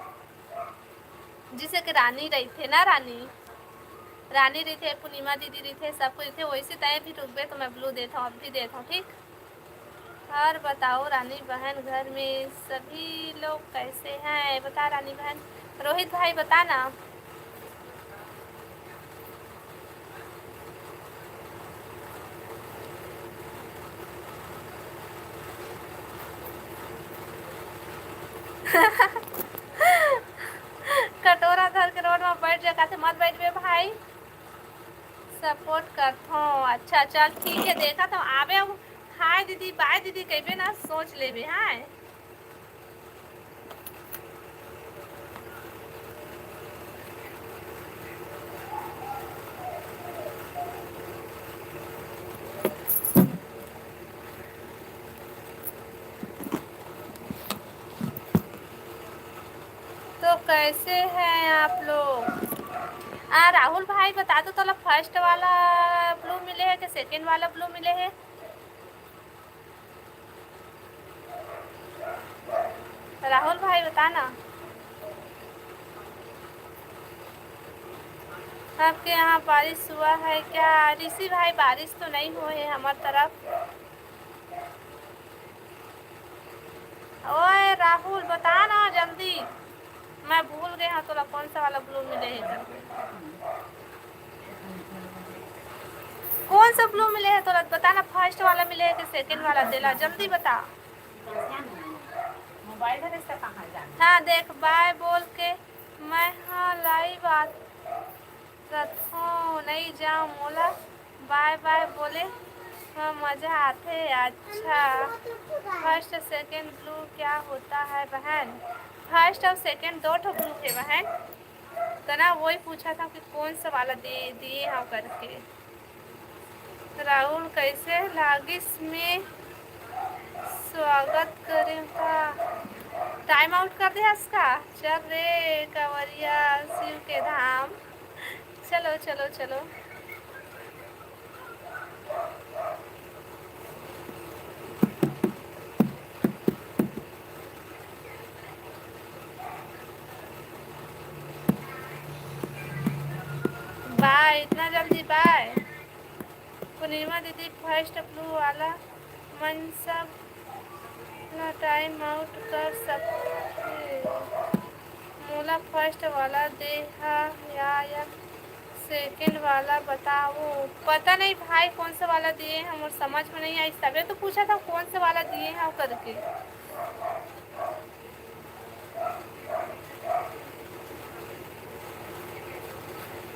जिसे कि रानी रहिथे ना, रानी, रानी रहिथे, पूर्णिमा दीदी रहिथे, सब कोई रहिथे, वैसे तय भी रुकबे तो मैं blue देत हूँ, अब भी देत हूँ, ठीक। और बताओ रानी बहन, घर में सभी लोग कैसे हैं? बता रानी बहन, रोहित भाई बता ना। कटोरा धर के road में बैठ जा, काथे मत बैठबे भाई। Support करथों। अच्छा चल ठीक है, देखा तो आबे अब। Hi दीदी, bye दीदी कहबे ना, सोच लेबे। हाँ तो कैसे हैं आप लोग? आ राहुल भाई बता तो, तोला first वाला blue मिले है कि second वाला blue मिले है? राहुल भाई बता ना। आपके यहाँ बारिश हुआ है क्या? ऋषि भाई, बारिश तो नहीं हुए है हमार तरफ। ओए राहुल, बता ना जल्दी, मैं भूल गए हूँ तोला कौन सा वाला ब्लू मिले है करके। कौन सा ब्लू मिले है तोला, बता ना, फर्स्ट वाला मिले है कि सेकंड वाला, तेला जल्दी बता। हाँ देख, बाय बोल के मैं हाँ लाइव आ रथों, नहीं जाओ मोला बाय बाय बोले म मजा आथे। अच्छा, फर्स्ट सेकंड ब्लू क्या होता है बहन? फर्स्ट और सेकंड दो ठो ब्लू है बहन। तो ना वही पूछा था कि कौन सा वाला दे दिए हाँ करके। राहुल कैसे लागिस में स्वागत करे का? टाइम आउट कर दे हस का? चल रे कांवरिया शिव के धाम। चलो, चलो, चलो। बाय, इतना जल्दी बाय? पूर्णिमा दीदी, फर्स्ट ब्लू वाला मन सब ना टाइम आउट कर सकते। मोला फर्स्ट वाला दे हा या, या सेकंड वाला बताओ। पता नहीं भाई कौन सा वाला दिए हैं, मोर समझ में नहीं आई, तबे तो पूछा था कौन सा वाला दिए हैं करके।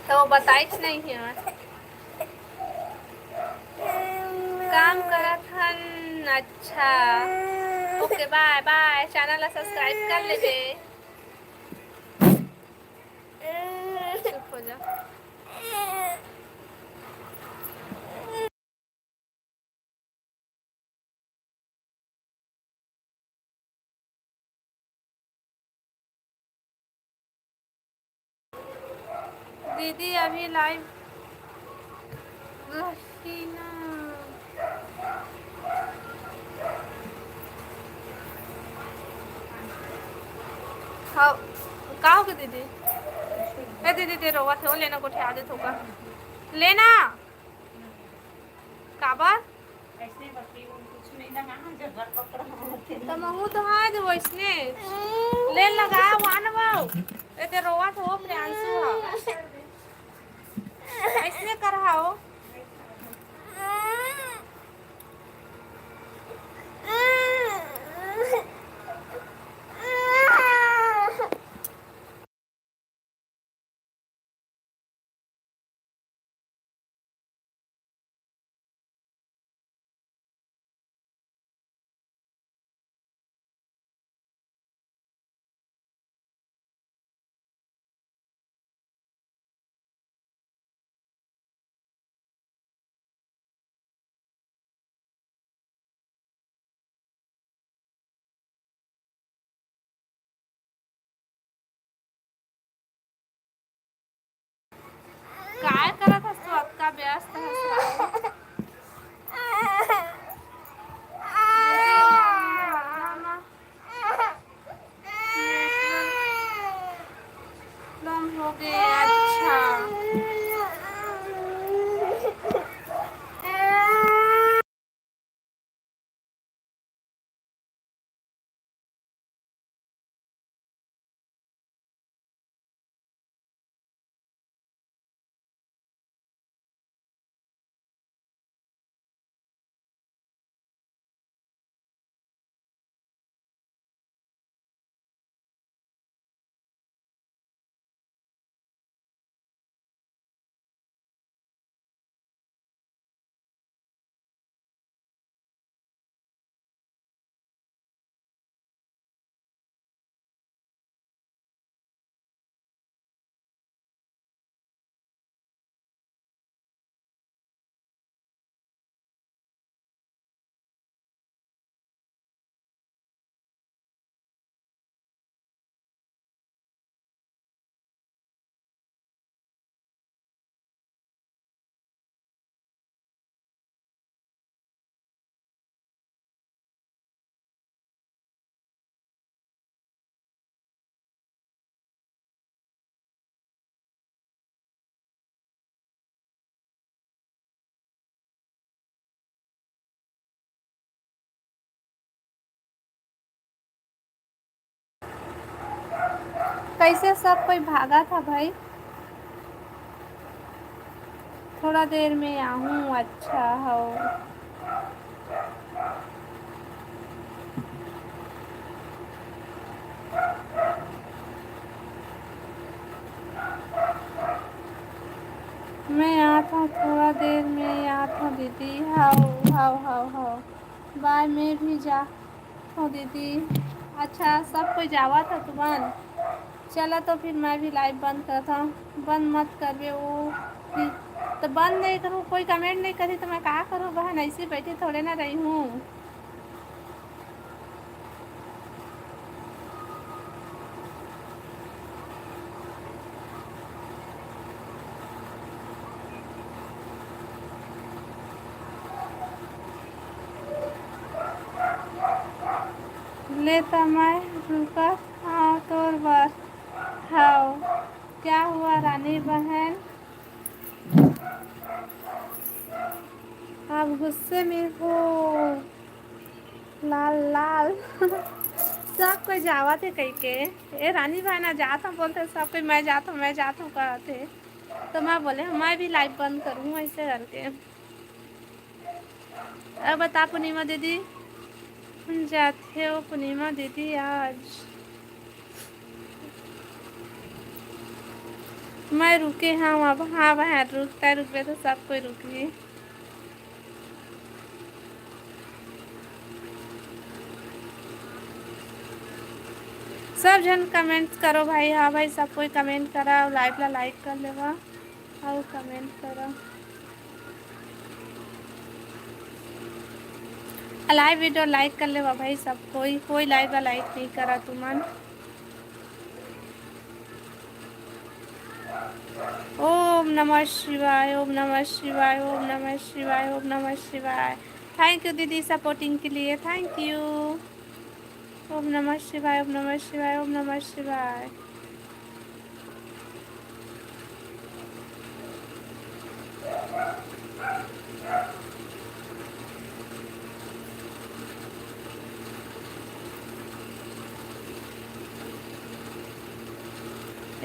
तो बताइच नहीं है। काम करत हन। अच्छा, ओके, बाय बाय। चैनल ला सब्सक्राइब कर लेबे। चुप हो जा। दीदी अभी लाइव रही ना। हाँ, का हो गे दीदी? ए दीदी, ते रोवत हो, लेना गोठिया देथों का? लेना। काबर? अइसने बकरी मन कुछ नहीं लगा, हाँ, जब घर पकड़ा होते हैं। तो महू तो हाँ, जो वैसने। ले लगा, वान बाऊ। ए, ते रोवत हो, प्रियांशु हा। अइसने कर हा हो। काय करत हस तू, अतका व्यस्त हस राहुल? प्रॉब्लम हो गए, अच्छा। कैसे सब कोई भागत हे भाई? थोड़ा देर में आहूँ। अच्छा हो। मैं आत हूँ, थोड़ा देर में आत हूँ दीदी। हाव, हाव, हाव, हाव। बाय, मैं भी जात हूँ दीदी। अच्छा, सब कोई जावत हे तुमन? चला तो फिर मैं भी लाइव बंद करत हूँ। बंद मत करबे वो। तो बंद नहीं करूँ, कोई कमेंट नहीं करी तो मैं का करूँ बहन, ऐसे बैठे थोड़े ना रही हूँ। ले त मैं रुकत हंव तोर बर। हाव, क्या हुआ रानी बहन? आप गुस्से में हो? लाल लाल। सब कोई जावत हे कहिके। ए रानी बहन, आ जात हंव बोलथे, सब कोई मैं जात हंव, मैं जात हंव कहत हे। तो मैं बोले, मैं भी लाइव बंद करूँ ऐसे करके। अब बता पूर्णिमा दीदी, जाथे हो पूर्णिमा दीदी आज? मैं रुके हंव अब। हाँ बहन, रुकता रुकबे तो सब कोई रुकही। सब झन कमेंट्स करो भाई। हाँ भाई, सब कोई कमेंट करा अउ लाइव ला लाइक कर लेवा अउ कमेंट करा। लाइव वीडियो लाइक कर लेवा भाई सब कोई। कोई लाइव ला लाइक नहीं करा तुमन। ओम नमः शिवाय, ओम नमः शिवाय, ओम नमः शिवाय, ओम नमः शिवाय। थैंक यू दीदी सपोर्टिंग के लिए, थैंक यू। ओम नमः शिवाय, ओम नमः शिवाय, ओम नमः शिवाय।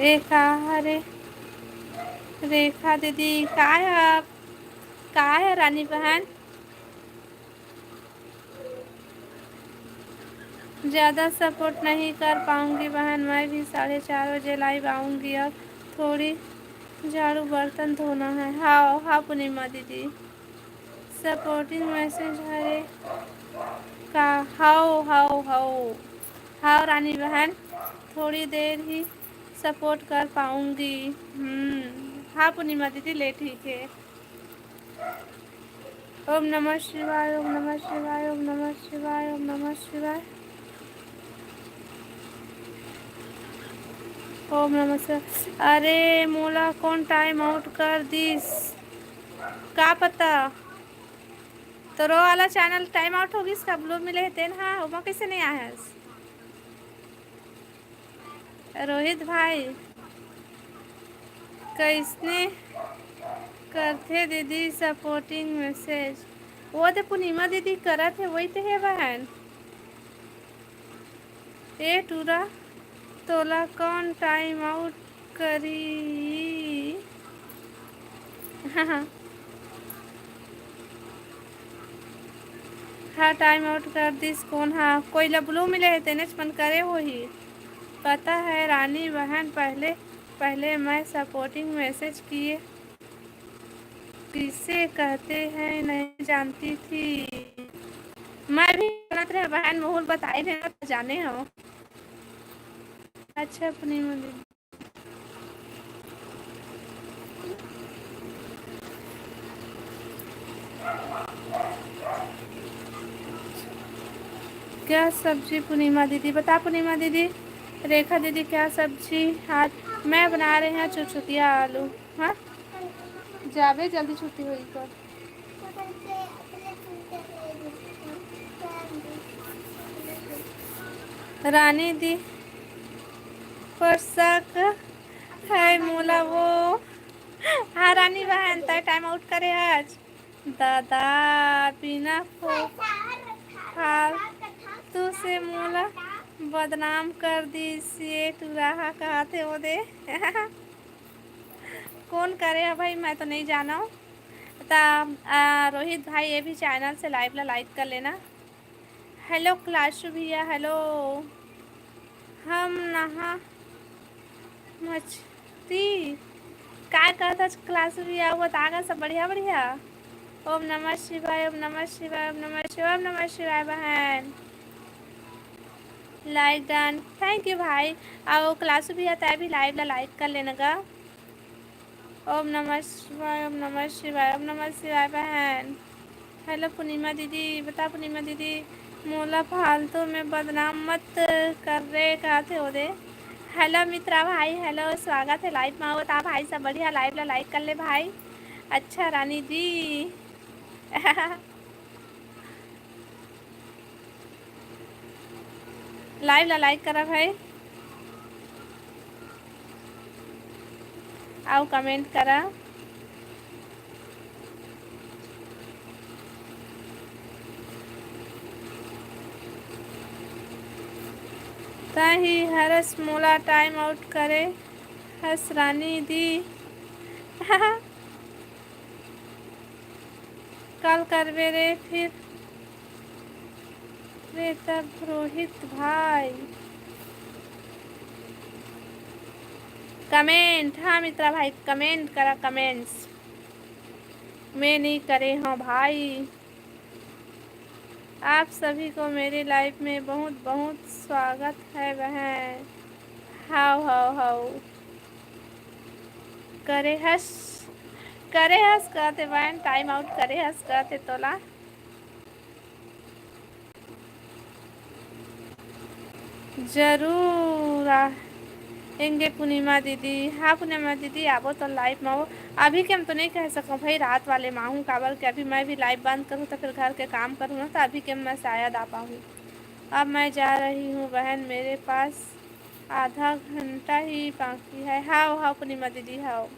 ए का हरे रेखा दीदी, का है आप, का है रानी बहन? ज़्यादा सपोर्ट नहीं कर पाऊँगी बहन, मैं भी साढ़े चार बजे लाइव आऊँगी। अब थोड़ी झाड़ू बर्तन धोना है। हाँ, हाँ पूर्णिमा दीदी, सपोर्टिंग मैसेज हरे का? हाव, हाव, हाव, हाव रानी बहन, थोड़ी देर ही सपोर्ट कर पाऊँगी। हम्म, हाँ पूर्णिमा दीदी, ले ठीक है। ओम नमः शिवाय, ओम नमः शिवाय, ओम नमः शिवाय, ओम नमः शिवाय। ओम नमः शिवाय। अरे मोला कौन टाइम आउट कर दिस, का पता? तोरो वाला चैनल टाइम आउट हो गिस का? ब्लू मिले हे तेन हा, ओमा कैसे नहीं आए हस? रोहित भाई, कैसने करथे दीदी सपोर्टिंग मैसेज? वो दे पूर्णिमा दीदी करत हे, वही ते हे बहन। ए टूरा, तोला कौन टाइम आउट करी? हाँ, टाइम आउट कर दिस कोन हा? कोई ला ब्लू मिले हे, तेनेच मन करे होही। पता है रानी बहन, पहले, पहले मैं सपोर्टिंग मैसेज किए किसे कहते हैं नहीं जानती थी। मैं भी जानत रहे बहन, मोहुल बताई रहे ना, तो जाने हो। अच्छा, पूर्णिमा दीदी। क्या सब्जी पूर्णिमा दीदी? बता पूर्णिमा दीदी, रेखा दीदी, क्या सब्जी आज? मैं बना रहे हैं चुचुकिया आलू। हाँ, जाबे, जल्दी छुट्टी होई कर। रानी दी, पर शक है मोला वो। हाँ रानी बहन, तय टाइम आउट करे आज। दादा, बिना फो-, फालतू से मोला बदनाम कर दिस ये टुरा हा, कहत हे वो दे। कौन करे है भाई, मैं तो नहीं जाना हूँ। ता, आ, रोहित भाई, ये भी चैनल से लाइव ला लाइक कर लेना। हेलो क्लासू भैया, हेलो। हम नहा मछती। काय कहत हस क्लासू भैया, वो बता गा सब बढ़िया, बढ़िया। ओम नमः शिवाय, ओम नमः शिवाय, ओम नमः शिवाय, ओम नमः शिवाय बहन। लाइक डन, थैंक यू भाई। और क्लासू भैया, तै भी लाइव ला लाइक कर लेना गा। ओम नमः शिवाय, ओम नमः शिवाय, ओम नमः शिवाय बहन। हेलो पूर्णिमा दीदी, बता पूर्णिमा दीदी, मोला फालतू में बदनाम मत कर रे, कहत हे वो दे। हेलो मित्रा भाई, हेलो, स्वागत है लाइव में। बता भाई सब बढ़िया, लाइव ला लाइक कर ले भाई। अच्छा रानी दी। लाइव ला लाइक करा भाई, अउ कमेंट करा। तही हरस मोला टाइम आउट करे हस रानी दी। कल करबे रे फिर रे तब रोहित भाई। कमेंट, हाँ मित्रा भाई, कमेंट करा, कमेंट्स। मैं नहीं करे हूँ भाई। आप सभी को मेरे लाइव में बहुत बहुत स्वागत है बहन। हाव हाव हाव। करे हस, करे हस कहते बहन, टाइम आउट करे हस कहते तोला। जरूर आ एंगे पूर्णिमा दीदी। हाँ पूर्णिमा दीदी, आबो तो लाइव में वो। अभी के हम तो नहीं कह सकूँ भाई, रात वाले में आहूँ, काबर के अभी मैं भी लाइव बंद करूँ तो फिर घर के काम करूँ ना, तो अभी के मैं शायद आ पाऊँ। अब मैं जा रही हूँ बहन, मेरे पास आधा घंटा ही बाकी है। हाव हाव पूर्णिमा दीदी, हाव।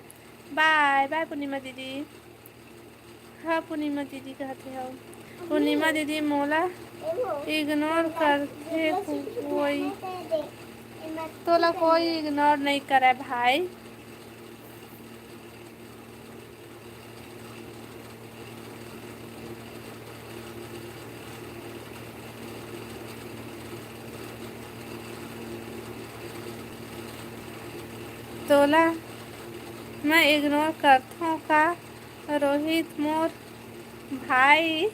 बाय बाय पूर्णिमा दीदी। हाँ पूर्णिमा दीदी कहते हो। पूर्णिमा दीदी मोला इग्नोर करथे कोई। तोला कोई इग्नोर नहीं करे भाई। तोला मैं इग्नोर करथों का रोहित मोर भाई?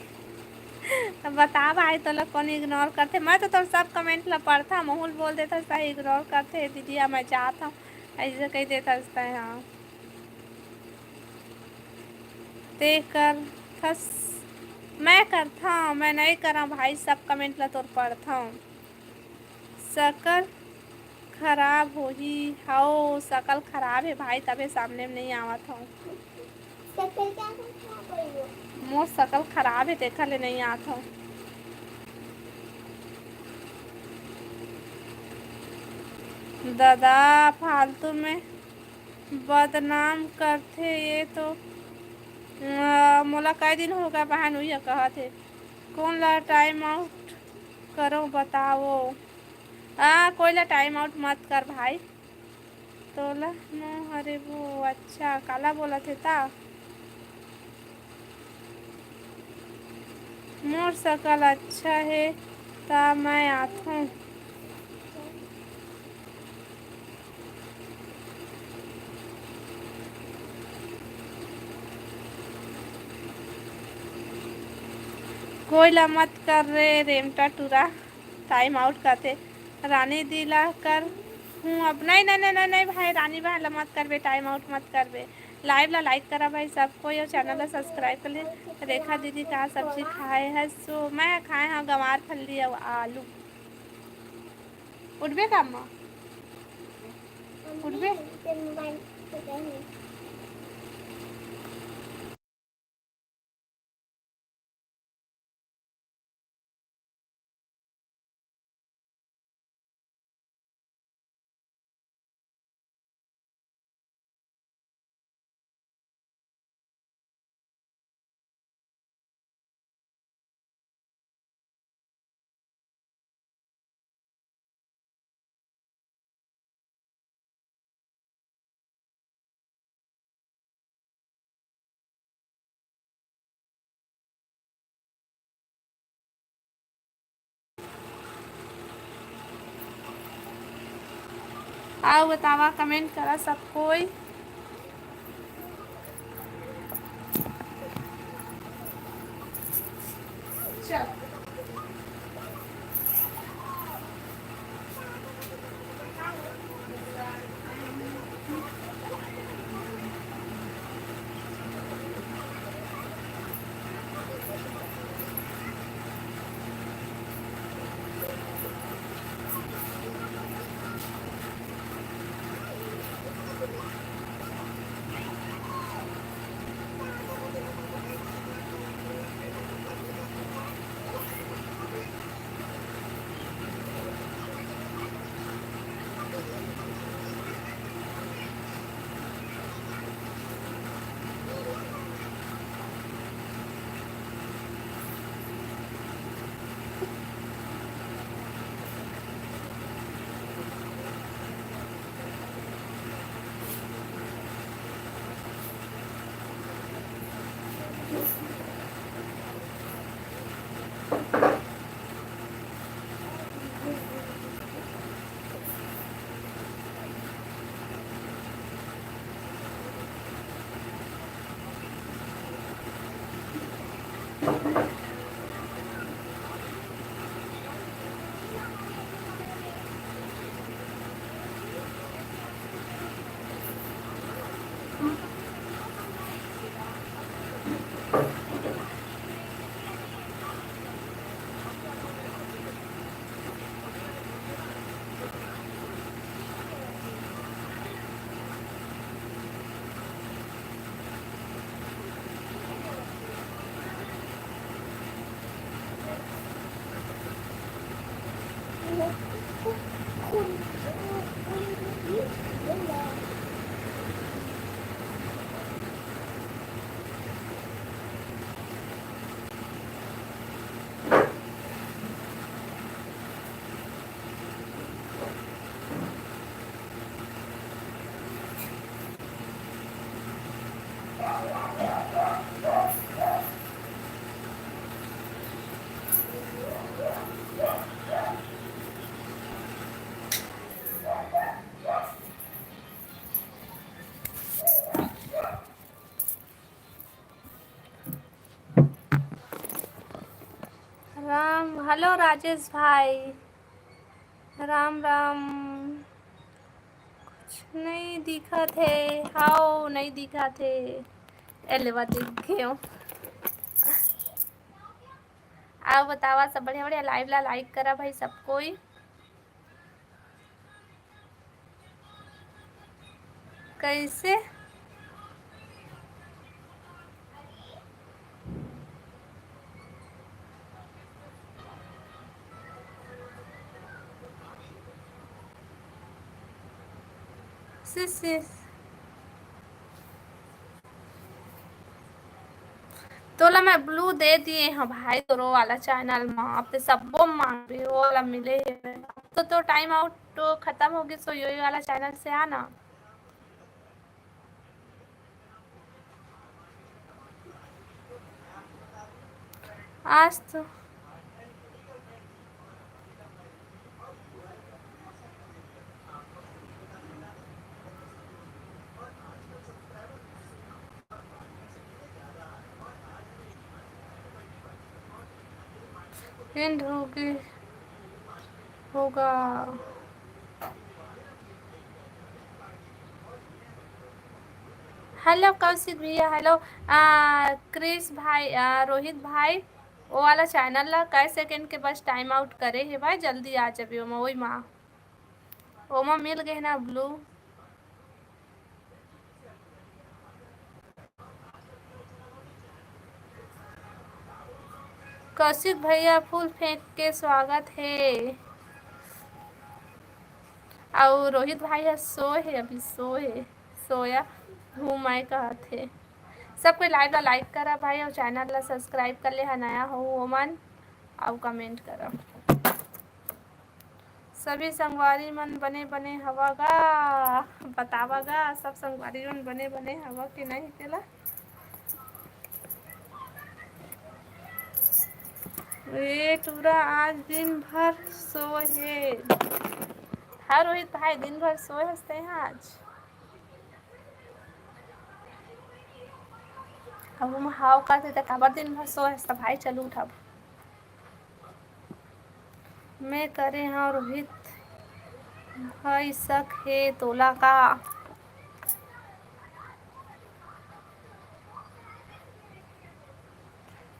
बता भाई, तोला कौन इग्नोर करथे? मैं तो तोर सब कमेंट ला पढ़था, महूल बोल देथस, सही इग्नोर करथे दीदी, अब मैं जात हूँ, ऐसे कही देथस तै। हाँ ते करथस, मैं करथा, मैं नहीं करा भाई, सब कमेंट ला तोर पढ़था। सकल खराब होही। हव, सकल खराब हे भाई, तभे सामने में नहीं आवत हव। सकल क्या खराब होही? मोर सकल खराब हे, तेखर ले नहीं आवत हव। दादा, फालतू में बदनाम करथे ये तो। अ, मोला कई दिन हो गए बहन, उही कहत हे, कौन ला टाइम आउट करो बताओ। आ, कोई ला टाइम आउट मत कर भाई। तोला नो, अरे वो अच्छा, काला बोलत हे ता? मोर सकल अच्छा हे, ता मैं आथों। कोई ला मत कर रे रेमटा टूरा। टाइम आउट करथे। रानी दी ला कर हूँ अब। नहीं, नहीं, नहीं, नहीं, नहीं भाई, रानी बहन ला मत करबे, टाइम आउट मत करबे। लाइव ला लाइक करा भाई सब कोई, और चैनल ला सब्सक्राइब कर ले। रेखा दीदी का सब्जी खाए है? सो मैं खाए हाँ गंवार फल्ली और आलू। उठबे का अम्मा? उठबे? अउ बतावा, comment करा सब कोई। चल। राम, hello राजेश भाई, राम राम। कुछ नइ दिखत हे, हाव, नइ दिखत हे। ए लेवा, दिख गेंव। अउ बतावा, सब बढ़िया बढ़िया। Live ला like करा भाई सब कोई। कइसे? sis, sis। तोला मैं blue दे दिए हंव भाई, तोरो वाला channel म। अब ते सब्बो मांगबे, वो वाला मिले हे। अब तो, तो time out तो खतम हो गिस, तो योही वाला channel से आ ना। आज तो end हो गे होगा। Hello कौशिक भैया, hello। आ, क्रिस भाई, आ, रोहित भाई, वो वाला channel ला कई second के बस time out करे हे भाई, जल्दी आ जाबे ओमा, ओई मा, ओमा मिल गए ना blue। कौशिक भैया फूल फेंक के स्वागत हे। अउ रोहित भाई ह सोए हे, अभी सोए हे, सोया हूँ मैं कहत हे। सब कोई live ला like करा भाई, अउ channel ला subscribe कर ले हा नया हो ओमन, अउ comment करा। सभी संगवारी मन बने बने हवा गा, बतावा गा, सब संगवारी मन बने बने हवा कि नहीं तेला। ए टूरा आज दिन भर सोए हे। का रोहित भाई, दिन भर सोए हस ते आज? अब हम हाव करते त काबर दिन भर सोए हस त भाई, चल उठ अब। मैं करे हंव रोहित भाई, शक हे तोला का?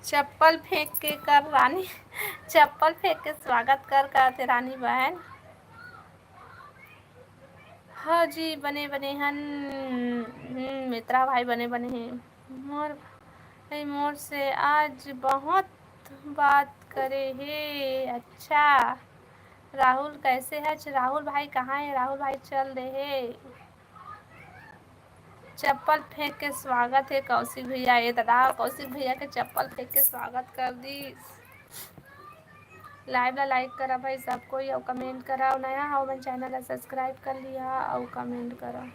चप्पल फेंक के कर रानी, चप्पल फेंक के स्वागत कर, कहते रानी बहन। हाँ जी, बने बने हन। हम्म, मित्रा भाई बने बने हे। मोर भाई मोर से आज बहुत बात करे हे। अच्छा, राहुल कैसे है? अच्छा, राहुल भाई कहाँ है? राहुल भाई चल दे हे। चप्पल फेंक के स्वागत हे कौशिक भैया। ए दादा, कौशिक भैया के चप्पल फेंक के स्वागत कर दी। Live ला like करा भाई सब कोई, अउ comment करा, अउ नया हव मन channel ला subscribe कर लिहा अउ comment करा।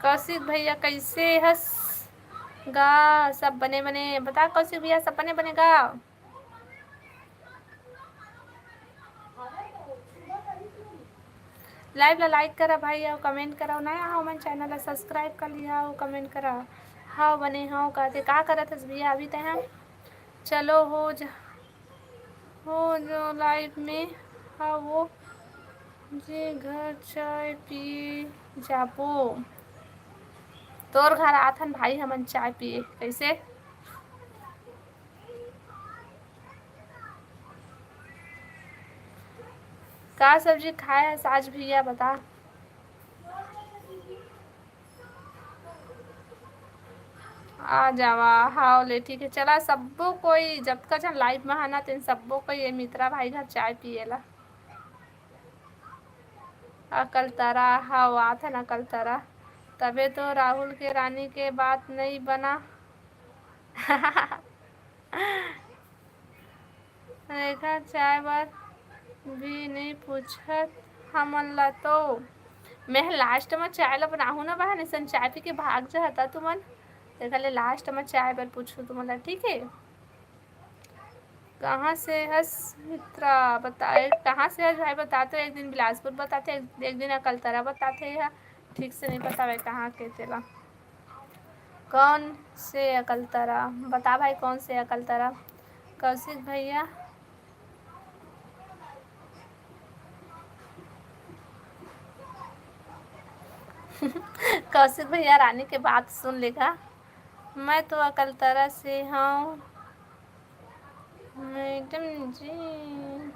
कौशिक भैया कैसे हस गा? सब बने बने बता कौशिक भैया, सब बने बने गा? Live ला like करा भाई, अउ comment करा, नया हव मन channel ला subscribe कर लिहा, अउ comment करा। हाँ बने हव कहते, का करत हस भैया अभी तैं? चलो हो जा, हो जो live में, हाँ वो जे घर चाय पिए जाबो। तोर घर आथन भाई हमन चाय पिए, कैसे? का सब्जी खाए हस आज भैया बता? आ जावा, हाव ले, ठीक है। चला सब्बो कोई, जतका झन live में हना, तेन सब्बो कोई ये मित्रा भाई घर चाय पिएला। अकलतरा, हाव आथन अकलतरा। तबे तो राहुल के रानी के बात नई बना। रेखा चाय बर भी नई पूछत हमन ला तो। मैं last म चाय ला बनाहूँ ना बहन, अइसन चाय पी के भाग जाहता तुमन। तेखर ले last म चाय बर पूछहूँ तुमन ला, ठीक है? कहाँ से हस मित्रा बताए, कहाँ से हस भाई बता तो, एक दिन बिलासपुर बताथे, एक, एक दिन अकलतरा बताथे, यह ठीक से नहीं बतावे कहाँ के तेला। कौन से अकलतरा? बता भाई, कौन से अकलतरा? कौशिक भैया, कौशिक भैया रानी के बात सुन लेगा। मैं तो अकलतरा से हूँ। मैडम जी,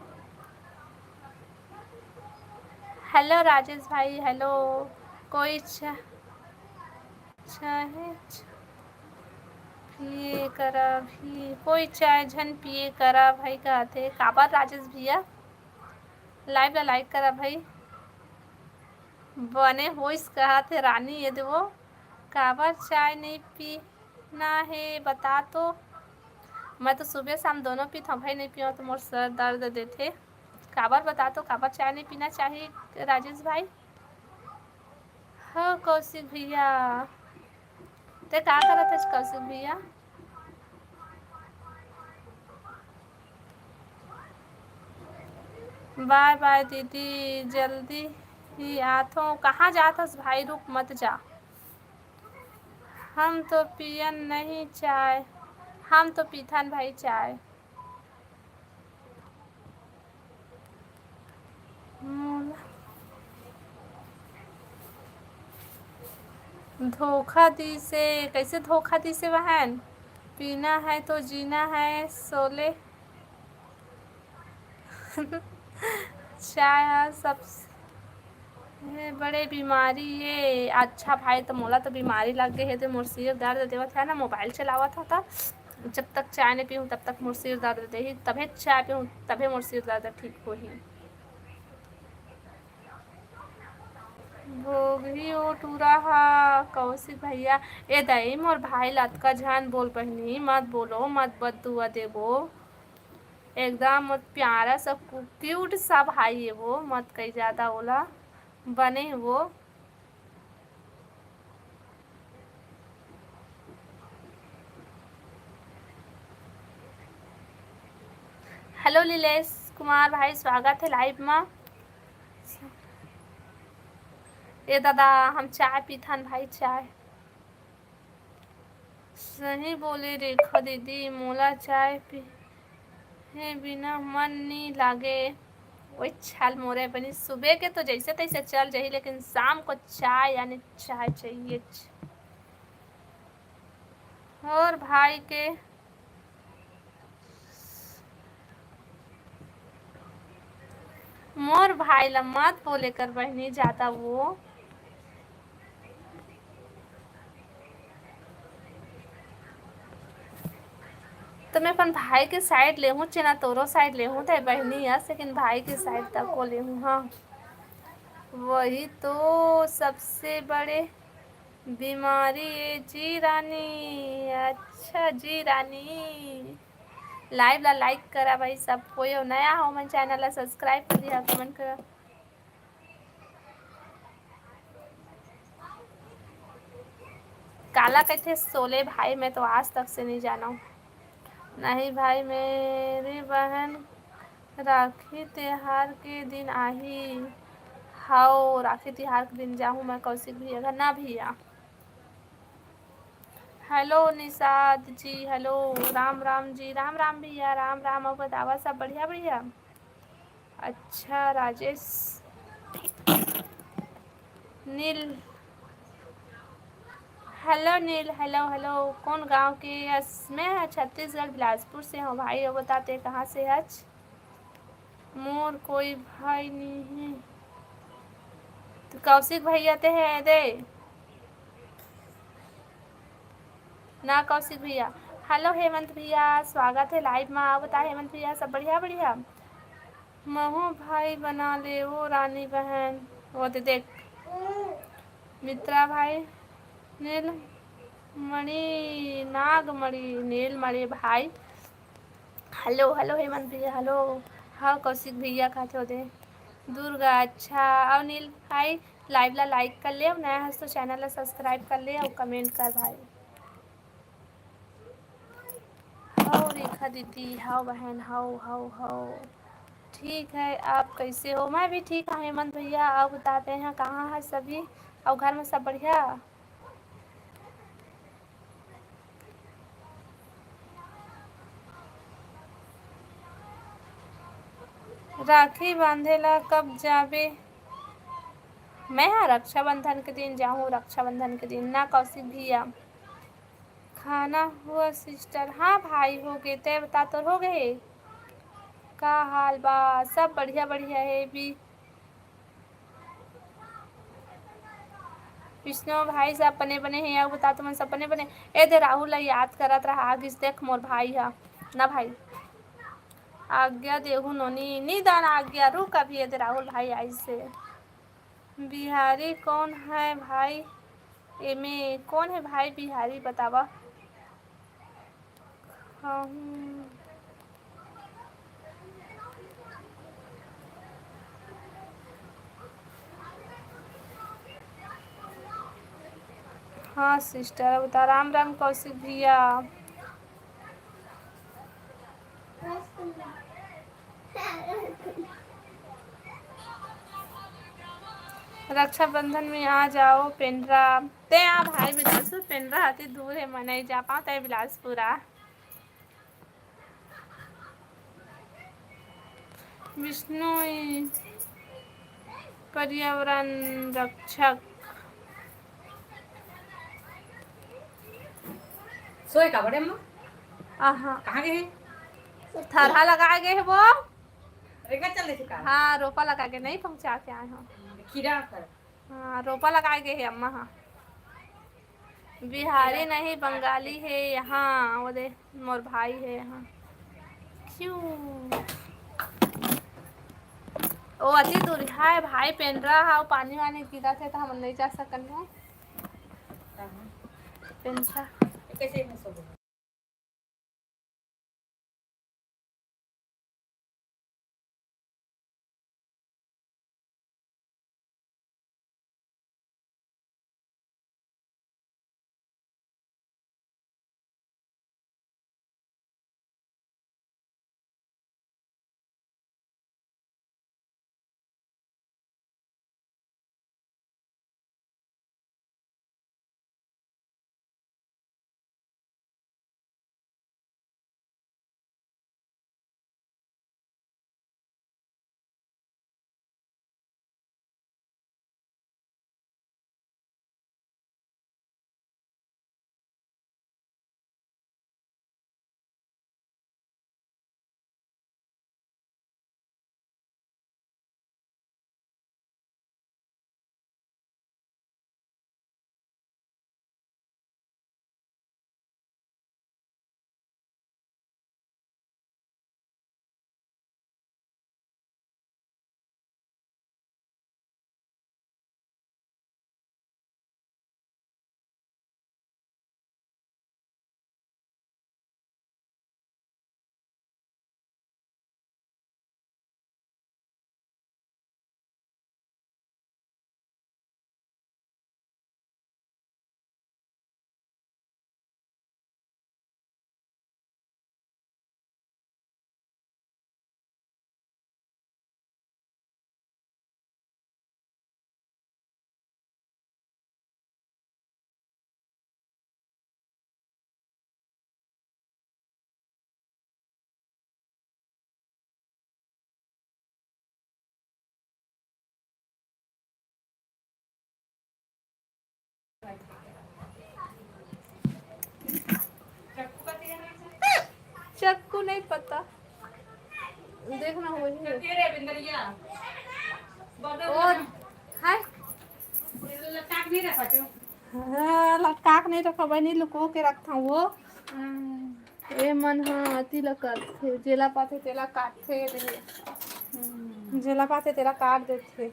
हेलो राजेश भाई, हेलो। कोई चा-, चाहे च-, पिए करा भी, कोई चाय झन पिए करा भाई, कहते काबर राजेश भैया? Live ला like करा भाई। बने होइस कहत हे रानी, ये देवो, काबर चाय नहीं पीना हे बता तो। मैं तो सुबह शाम दोनों पीथव भाई, नहीं पीवा तो मोर सर दर्द देथे। काबर बता तो, काबर चाय नहीं पीना चाहिए राजेश भाई? हो कौशिक भैया, ते का करत हस कौशिक भैया? बाय बाय दीदी, जल्दी ही आथों। कहाँ जात हस भाई, रुक मत जा। हम तो पियन नहीं चाय, हम तो पीथन भाई चाय। मोला धोखा दिसे, कैसे धोखा दिसे बहन? पीना है तो जीना है, सोले चाय ह सबसे बड़े बीमारी ये। अच्छा भाई, तो मोला तो बीमारी लग गई है, तो मोर सिर दर्द देवत है ना, मोबाइल चलावत हो तो जब तक चाय नहीं पीऊँ तब तक मोर सिर दर्द देही, तभे चाय पीऊँ तभे मोर सिर दर्द ठीक होही। भोगही ओ टूरा हा कौशिक भैया। ए दई, मोर भाई ला अतका झन बोल बहिनी, मत बोलो, मत बददुआ देबो। एकदम मोर प्यारा सा कु-, क्यूट सा भाई हे वो, मत कही ज्यादा ओला, बने हे वो। हेलो लीलेश कुमार भाई, स्वागत हे लाइव मा। ए दादा, हम चाय पीथन भाई, चाय। सही बोले रेखा दीदी, मोला चाय पीए बिना मन नी लागे। ओए छाल मोरे बनी, सुबह के तो जैसे तैसे चल जाही, लेकिन शाम को चाय यानी चाय चाहिए। और भाई के मोर भाई ला मत बोले कर बहिनी जादा वो। तो मैं अपन भाई के साइड लेहूँ, चेना तोरो साइड लेहूँ, ते बहिनी अस, लेकिन भाई के साइड तको लेहूँ। हाँ, वही तो सबसे बड़े बीमारी ए जी रानी। अच्छा जी रानी, लाइव ला लाइक करा भाई सब कोई, अउ नया हो मन चैनल ला सब्सक्राइब कर दिया, कमेंट करा। काला कथे सोले भाई, मैं तो आज तक से नहीं जाना हूँ। नहीं भाई, मेरी बहन राखी त्योहार के दिन आही। हाओ, राखी त्योहार के दिन जाहूँ मैं कौशिक भैया घर ना भैया। हेलो निषाद जी, हेलो, राम राम जी, राम राम भैया, राम राम। अउ बतावा, सब बढ़िया भैया? अच्छा राजेश, नील, हेलो नील, हेलो हेलो। कौन गांव के हस? मैं ह छत्तीसगढ़ बिलासपुर से हूँ भाई। अउ बता, ते कहाँ से हच? मोर कोई भाई नहीं है। तो कौशिक भैया ते है दे ना कौशिक भैया। हेलो हेमंत भैया, स्वागत है लाइव मा। अउ बता हेमंत भैया, सब बढ़िया बढ़िया? महू भाई बना ले वो रानी बहन। वो दे देख, मित्रा भाई, नीलमणि, नागमणि, नीलमणि भाई। हेलो हेलो हेमंत भैया, हेलो। हाँ कौशिक भैया कहते हो दे। दुर्गा, अच्छा। अउ नील भाई, लाइव ला लाइक कर ले, अउ नया हस तो चैनल ला सब्सक्राइब कर ले अउ कमेंट कर भाई। हव रेखा दीदी, हव बहन, हव हव हव। ठीक है, आप कैसे हो? मैं भी ठीक हूँ हेमंत भैया। आप बताते हैं कहाँ है सभी, अउ घर में सब बढ़िया? राखी बांधे ला कब जाबे? मैं हा रक्षाबंधन के दिन जाहूँ, रक्षाबंधन के दिन ना कौशिक भैया। खाना हुआ सिस्टर? हाँ भाई, हो गे। तै बता, तोर हो गे? का हाल बा? सब बढ़िया बढ़िया हे भी। विष्णु भाई सब बने बने हे। अउ बता, तुमन सब बने बने? ए दे राहुल ला याद करत रहा, आगिस देख मोर भाई हा ना भाई। आज्ञा देहू नोनी, नी दान आज्ञा, रुक अभी, ए दे राहुल भाई आइस हे। बिहारी कौन है भाई? एमे कौन है भाई बिहारी, बतावा। खाहूं। हाँ सिस्टर, बता। राम राम कौशिक भैया। रक्षाबंधन में आ जाओ पेंड्रा। ते आ भाई बिलासपुर, पेंड्रा अति दूर हे, मैं नहीं जा पाऊँ, ते बिलासपुर आ। विष्णु ई पर्यावरण रक्षक। सोए का बड़े अम्मा? आहा। कहाँ गए हैं? थरहा लगा गए हैं वो। रेखा चल रही थी का? हाँ, रोपा लगा के नहीं पहुँचा के आए हैं। खीरा कर। हाँ, रोपा लगा गए हैं अम्मा, हाँ। बिहारी नहीं, बंगाली है यहाँ। वो दे, मोर भाई है यहाँ। क्यों? ओ, अति दूर है भाई, पेंड्रा हा, पानी वानी गिरा थे तो हम नहीं जा सकन है। पेंड्रा। कैसे में सो गए? टक्कू नहीं पता, देखना वही है। तेरे बिंदरिया। ओ, हाय। लटका के नहीं रखा क्यों? हाँ, लटका के नहीं रखा बहिनी, लुको के रखता वो। ए मन ह अति ल करथे, जेला पाथे तेला काटथे, जेला पाथे तेला काट देथे।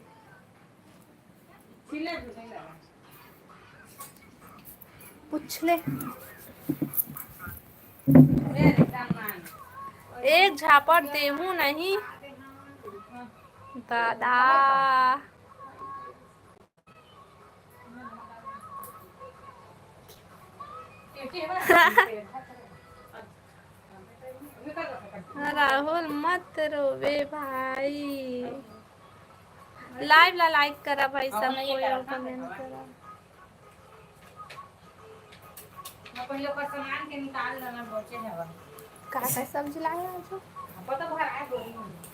पूछ ले। एक झापट देहू नहीं दादा। राहुल मत रोवे भाई। Live ला like करा भाई सब कोई और comment करा। मैं पहले ओकर सामान के निकाल लेना, बचे हवा। का का सब्जी लाए आज? पता भर आए बोरी में।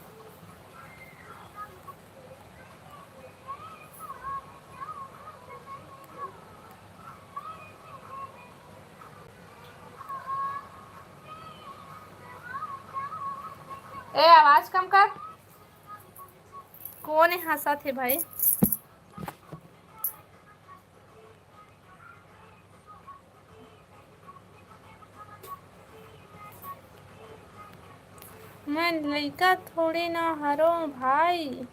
ए, आवाज कम कर। कौन है हंसत है भाई? मैं लइका थोड़ी ना हरों भाई।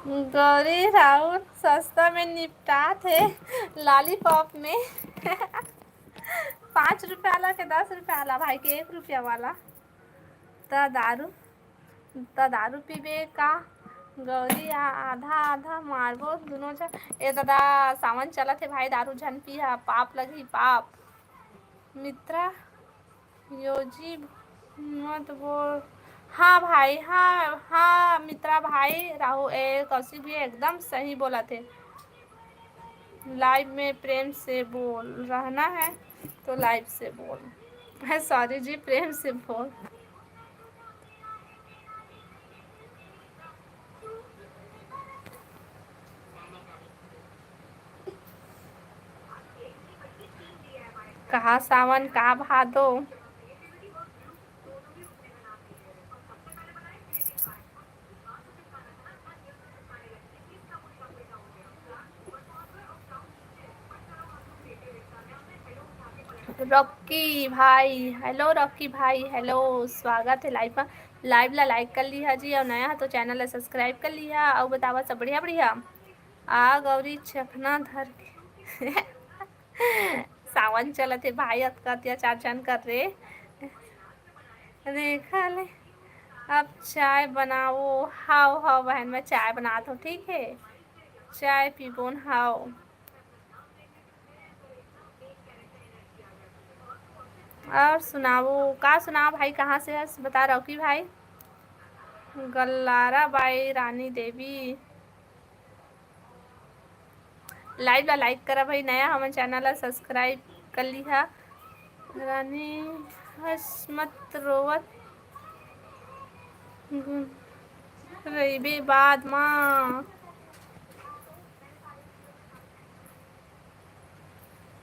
गौरी राउर सस्ता में निपटात हे lollipop में। पाँच रुपया वाला के दस रुपया वाला, भाई के एक रुपया वाला। त दारू, त दारू पीबे का गौरी? आ-, आधा आधा मारबो दुनों झन। ए दादा, सावन चलत हे भाई, दारू झन पीहा, पाप लगही, पाप। मित्रा योजी मत बोल। हाँ भाई, हाँ, हाँ, मित्रा भाई, राहु, ए, कौशिक भी एकदम सही बोलत हे। Live में प्रेम से बोल, रहना है तो live से बोल। Sorry जी, प्रेम से बोल। कहाँ सावन, कहाँ भादो। रॉकी भाई, hello रॉकी भाई, hello, स्वागत है live में। Live ला like कर लिहा जी, और नया है तो channel ला subscribe कर लिहा, और बतावा सब बढ़िया बढ़िया। आ गौरी चखना धर के। सावन चलत हे भाई, अतका अत्याचार झन कर रे। रेखा ले, अब चाय बनाओ। हाव, हाव बहन, मैं चाय बनात हूँ, ठीक है, चाय पीबोन, हाव। और सुनाओ, का सुनाओ भाई, कहाँ से है, बता रहा हूँ कि भाई। गल्लारा बाई रानी देवी। Live ला like करा भाई, नया हमन channel ला subscribe कर लिहा। रानी हस मत रोवत रहिबे बाद मा।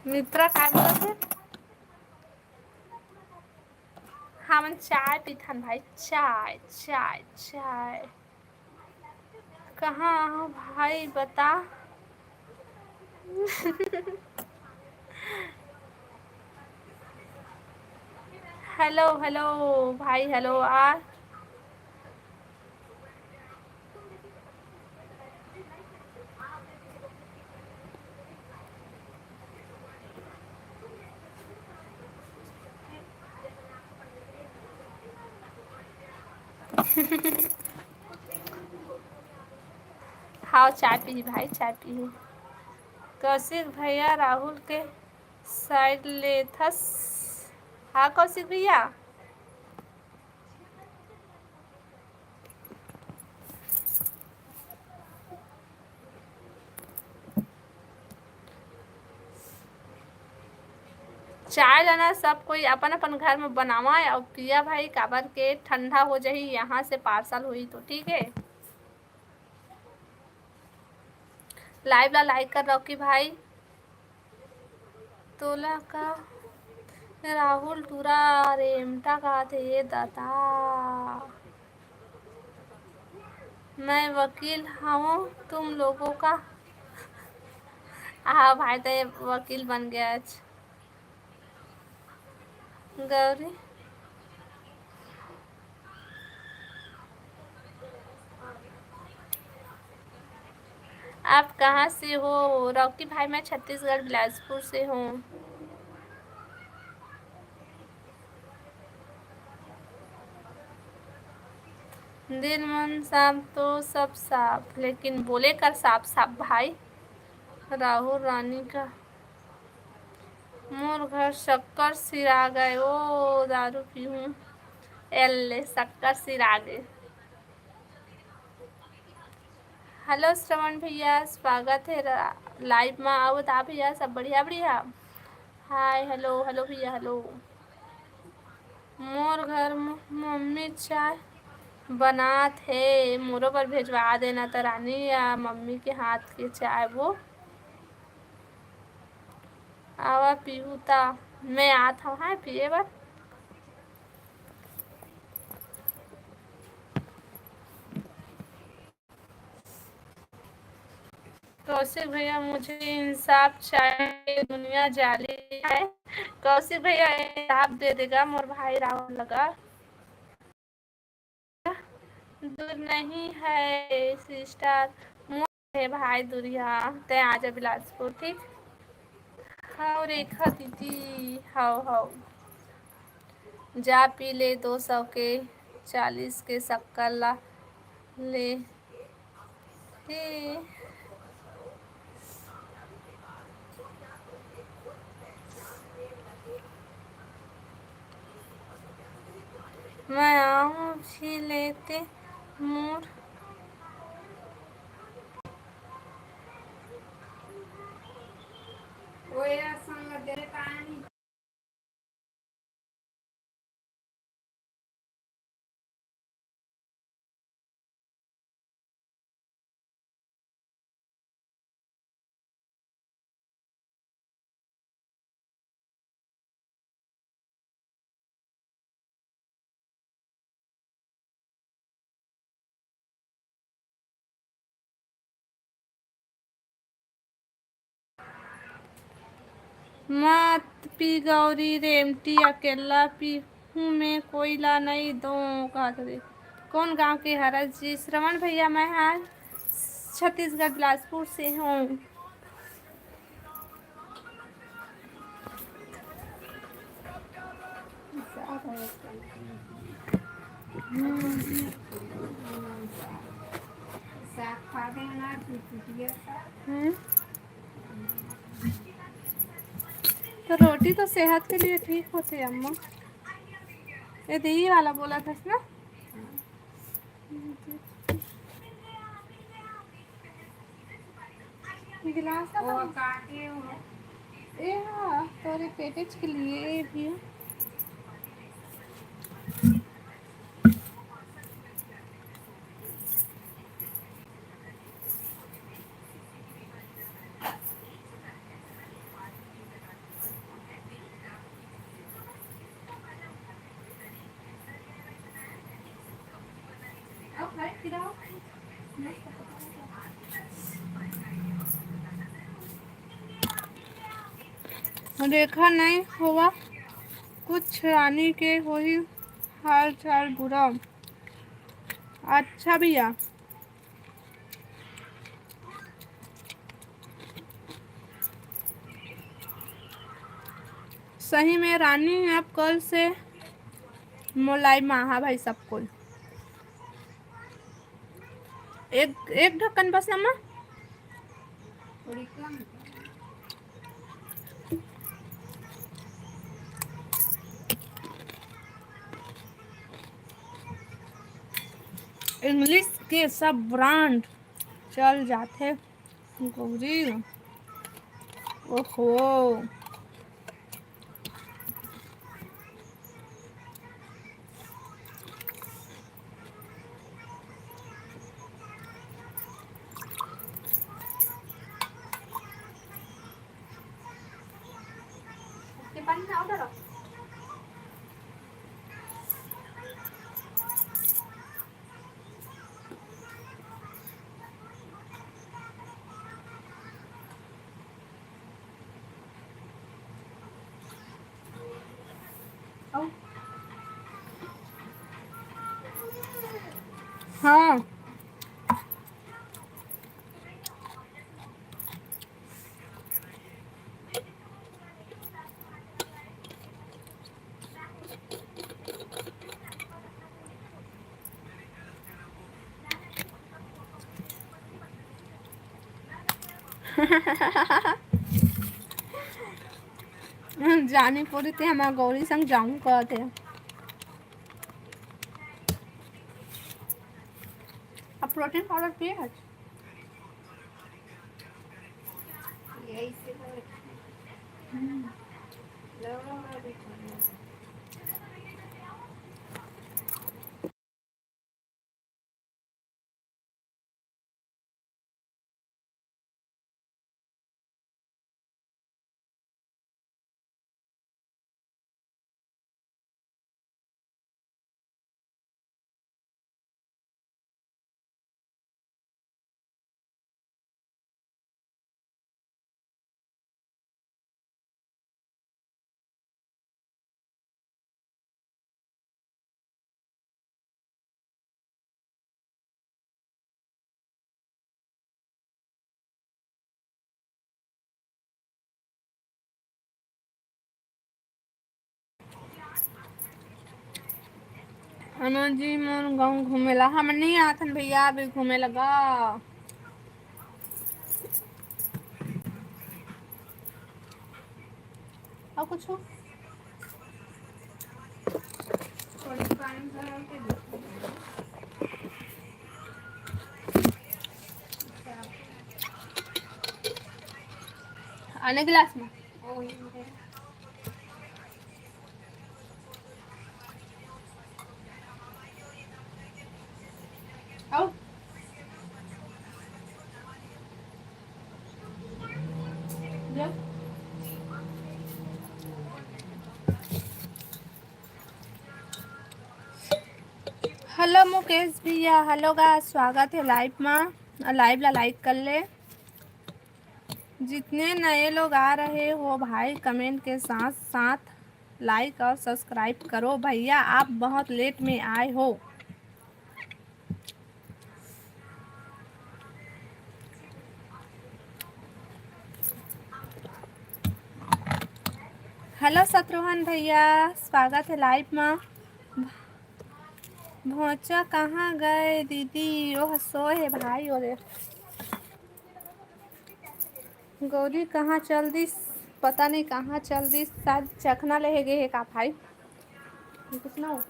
मित्रा काय बोलत हे? हमन चाय पीथन भाई, चाय, चाय, चाय। कहाँ हो भाई, बता। Hello, hello भाई, hello। आ हाव, चाय पीही भाई, चाय पीही। कौशिक भैया, राहुल के side लेथस। हाँ कौशिक भैया। चाय ला ना सब कोई अपन अपन घर में बनावा अउ पिया भाई, काबर के ठंडा हो जाही, यहाँ से parcel होही तो ठीक है। Live ला like कर रौकी भाई। तोला का राहुल टूरा रेमटा काथे, ए दादा। मैं वकील हूँ तुम लोगों का। हाँ भाई, तो ये वकील बन गया आज। गौरी, आप कहाँ से हो? रॉकी भाई, मैं छत्तीसगढ़ बिलासपुर से हूँ। दिल मन साफ तो सब साफ, लेकिन बोले कर साफ साफ भाई। राहुल रानी का मोर घर शक्कर सिरा गए, ओ दारू पीहूँ, एल्ले शक्कर सिरा गए। हेलो श्रवण भैया, स्वागत है रा-, live मा। आओ ता भैया, सब बढ़िया बढ़िया। हाय, हेलो, हेलो भैया, हेलो। मोर घर म-, मम्मी चाय बनात हे, मोरो बर भेजवा देना त रानी, या मम्मी के हाथ के चाय वो। आवा पीहू ता, मैं आत हव, हाँ, पिए बर। कौशिक भैया, मुझे इंसाफ चाहिए, दुनिया जाली है। कौशिक भैया इंसाफ दे देगा मोर भाई राहुल लगा। दूर नहीं है सिस्टर, मोर हे भाई दुरिया, तै आजा बिलासपुर, ठीक? हव रेखा दीदी, हव, हव। जा पी ले दो सौ के, चालीस के शक्कर ला ले। हे। मैं आऊँ भी लेते मोर। मत पी गौरी रेमटी, अकेला पीहूँ मैं, कोई ला नइ दों, कहत हवे। कौन गांव के हरस जी? श्रवण भैया, मैं हा छत्तीसगढ़ बिलासपुर से हूँ। हम्म। तो रोटी तो सेहत के लिए ठीक होथे अम्मा। ये देही वाला बोला था ना? गिलास का वो तो काटे हो। ए हाँ, तोरे पेटेज के लिए ये भी है। रेखा नहीं होवा कुछ, रानी के होही हाल चाल बुरा। अच्छा भैया, सही में रानी, आप कल से मोर live में आहा भाई, सब कोई। एक, एक ढक्कन बस अम्मा। थोड़ी कम। English के सब brand चल जाथे। गौरी, ओहो। हाँ। जानी पूरी ते हमार गौरी संग जाऊं कहत हे। अब प्रोटीन पाउडर पिए हच? यही से हो। हम्म। लो, लो, लो, देखो। अनुज जी, मोर गाँव घूमे ला। हम नहीं आथन भैया, अभी घूमे लगा। और कुछ? आने गिलास में। आओ। हेलो मुकेश भैया, हेलो गाइस, स्वागत है लाइव में। लाइव ला लाइक कर ले। जितने नए लोग आ रहे हो भाई, कमेंट के साथ साथ लाइक और सब्सक्राइब करो। भैया, आप बहुत लेट में आए हो। हेलो शत्रुघ्न भैया, स्वागत है लाइव में। भोचा कहाँ गए दीदी? ओह, सोए है भाई। ओरे गौरी कहाँ चल दिस? पता नहीं कहाँ चल दिस, शायद चखना लेहे गे हे का भाई? ये कुछ ना हो।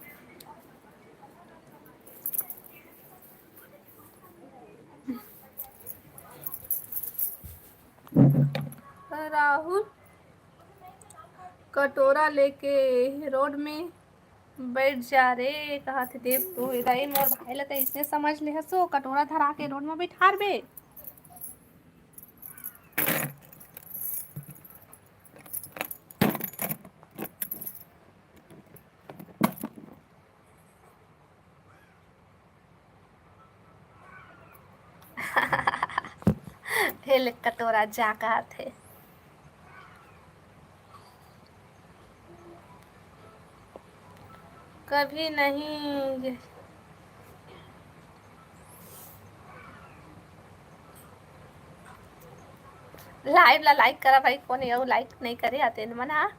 राहुल कटोरा लेके रोड में बैठ जा रे, कहत हे देव तो। ए दाई, मोर भाई ला त अइसने समझ ले हसो, कटोरा धरा के रोड में बैठार बे। हे ले कटोरा जा कहत हे। कभी नहीं। लाइव ला लाइक करा भाई, कोन अउ लाइक नहीं करे आते मन हा।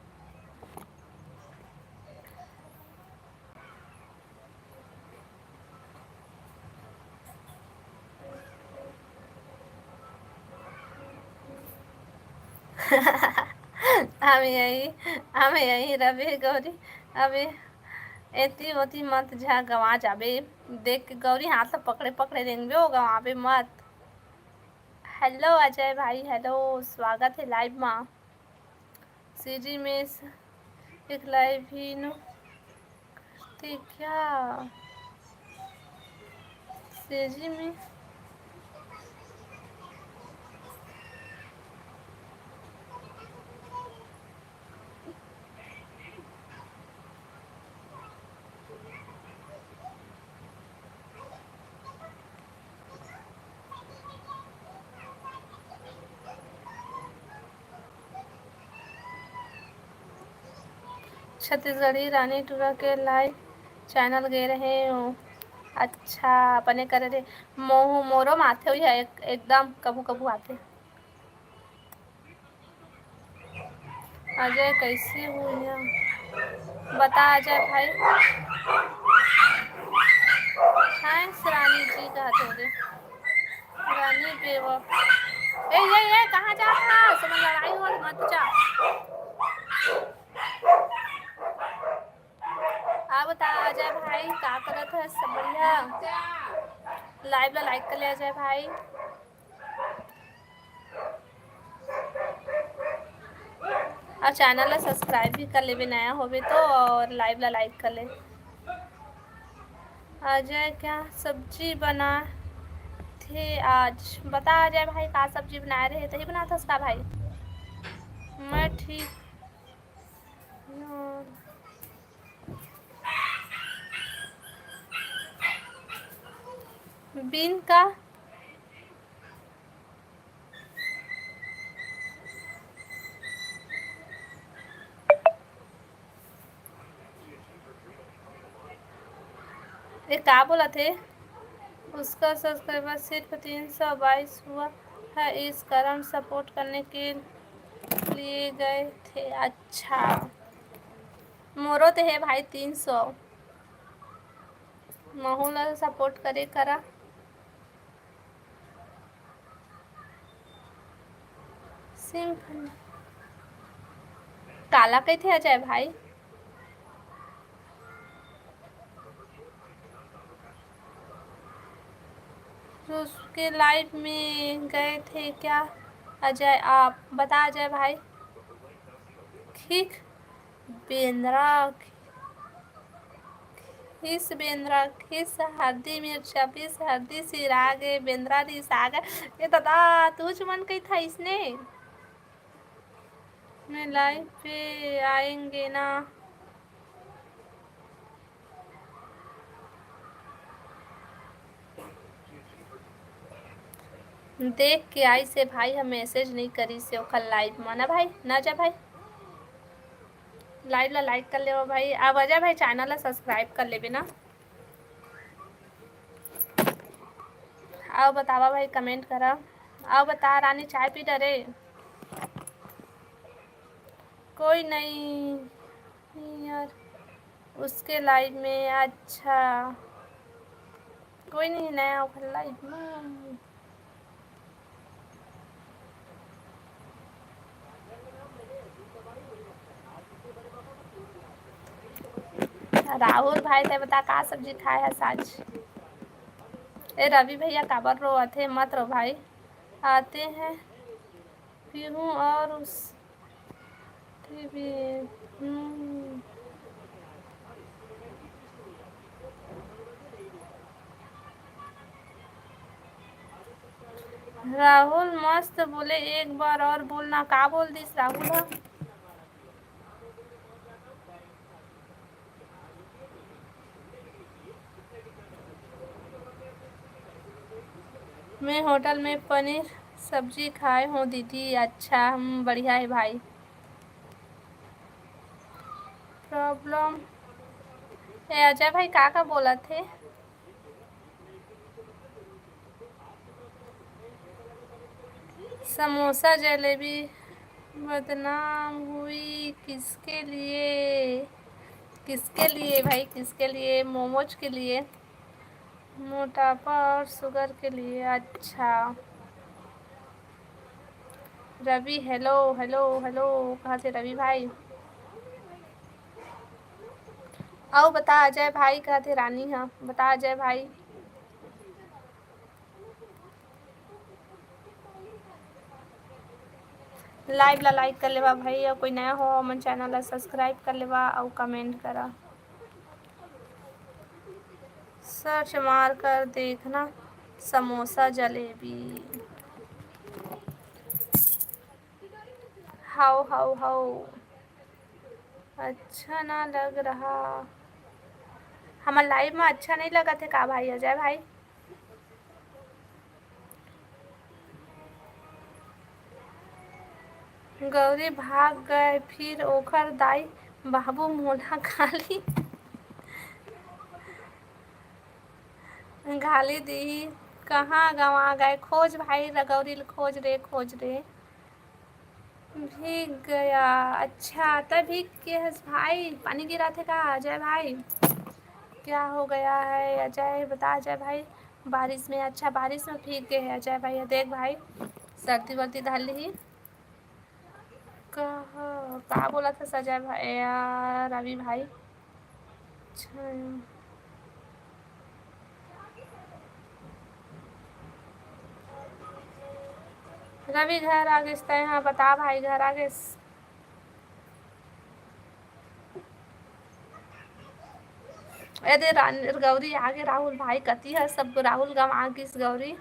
हम यही, हम यही रबे गौरी, अबे एती ओती मत जा, गवा जाबे। देख के गौरी हाथ ला पकड़े पकड़े रेंगबे हो, गवाबे मत। हेलो अजय भाई, हेलो, स्वागत है लाइव मा। सीजी में स-, एक लाइव ही नो करते क्या? सीजी में छत्तीसगढ़ी रानी टूरा के live channel गे रहे हो। अच्छा, अपने करे रहे। मोहू, मोरो म आथे हुई है, एक, एकदम कभू कभू आथे। अजय, कैसे हो यहाँ? बता अजय भाई। Thanks रानी जी, कहा तो रे। रानी बेवा। ए, ये, ये, कहाँ जा रहा है? सब लड़ाई हो, मत जा। आ बता अजय भाई, का करत है? सब बढ़िया? Live ला like कर ले अजय भाई, और channel ला subscribe भी कर लेबे, नया होबे तो, और live ला like कर ले। अजय, क्या सब्जी बना थे आज? बता अजय भाई, का सब्जी बनाए रहे, तही बनाथस का भाई? मैं ठीक हूँ। बीन का ये का बोलत हे? उसका subscriber सिर्फ तीन सौ बाईस हुआ है, इस कारण support करने के लिए गए थे। अच्छा, मोरो ते हे भाई तीन सौ, महू ला support करे करा। सिंपल। काला कहिथे अजय भाई? उसके live में गए थे क्या अजय आप? बता अजय भाई। खीस बेंदरा, खीस बेंदरा, खीस हरदी मिर्चा पीस, हरदी सिरा गे, बेंदरा रिसा गे। ए दादा, तू मन कहिथा इसने? मैं live पे आएंगे ना। देख के आइस हे भाई, हम message नहीं करिस हे ओखर live म ना भाई, ना जा भाई। Live ला like कर लेवा भाई, अब अजय भाई channel ला subscribe कर लेबे ना। अउ बतावा भाई, comment करा। अउ बता रानी, चाय पी डरे? कोई नहीं यार उसके live में। अच्छा, कोई नहीं नया ओखर live में। राहुल भाई, ते बता का सब्जी खाए हस आज? ए रवि भैया, काबर रोवत हे? मत रो भाई, आते हैं पीहूँ और उस टीवी, हम्म। राहुल मस्त बोले, एक बार और बोलना। का बोल दिस राहुल ह? मैं होटल में पनीर सब्जी खाए हूँ दीदी। अच्छा, हम बढ़िया है भाई। Problem, ए अजय भाई का का बोलत हे? समोसा जलेबी बदनाम हुई किसके लिए? किसके लिए भाई, किसके लिए? मोमोज के लिए, मोटापा और sugar के लिए। अच्छा रवि, hello hello hello, कहाँ थे रवि भाई? अउ बता अजय भाई, कहाँ थे रानी? हाँ बता अजय भाई। Live ला like कर लेवा भाई, अउ कोई नया हो हमन channel ला subscribe कर लेवा अउ comment करा। Search मार कर देखना समोसा जलेबी। हाओ हाओ हाओ। अच्छा ना लग रहा। हमर live में अच्छा नहीं लगत हे का भाई अजय भाई? गौरी भाग गए, फिर ओखर दाई बाबू मोला गाली, गाली दी। कहाँ गंवा गए? खोज भाई, रगौरी ल खोज रे, खोज रे। भीग गया। अच्छा, तब भीग के हस भाई, पानी गिरा थे का अजय भाई? क्या हो गया है अजय, बता अजय भाई। बारिश में, अच्छा, बारिश में भीग गए है अजय भाई। देख भाई, सर्दी वर्दी धर ली। कहा, का बोला था सजय भाई, या रवि भाई? अच्छा। रवि घर आ गिस तैं, हाँ, बता भाई, घर आ गिस। ए दे रान-, गौरी आगे, राहुल भाई कती है, सबको राहुल गंवा गिस गौरी।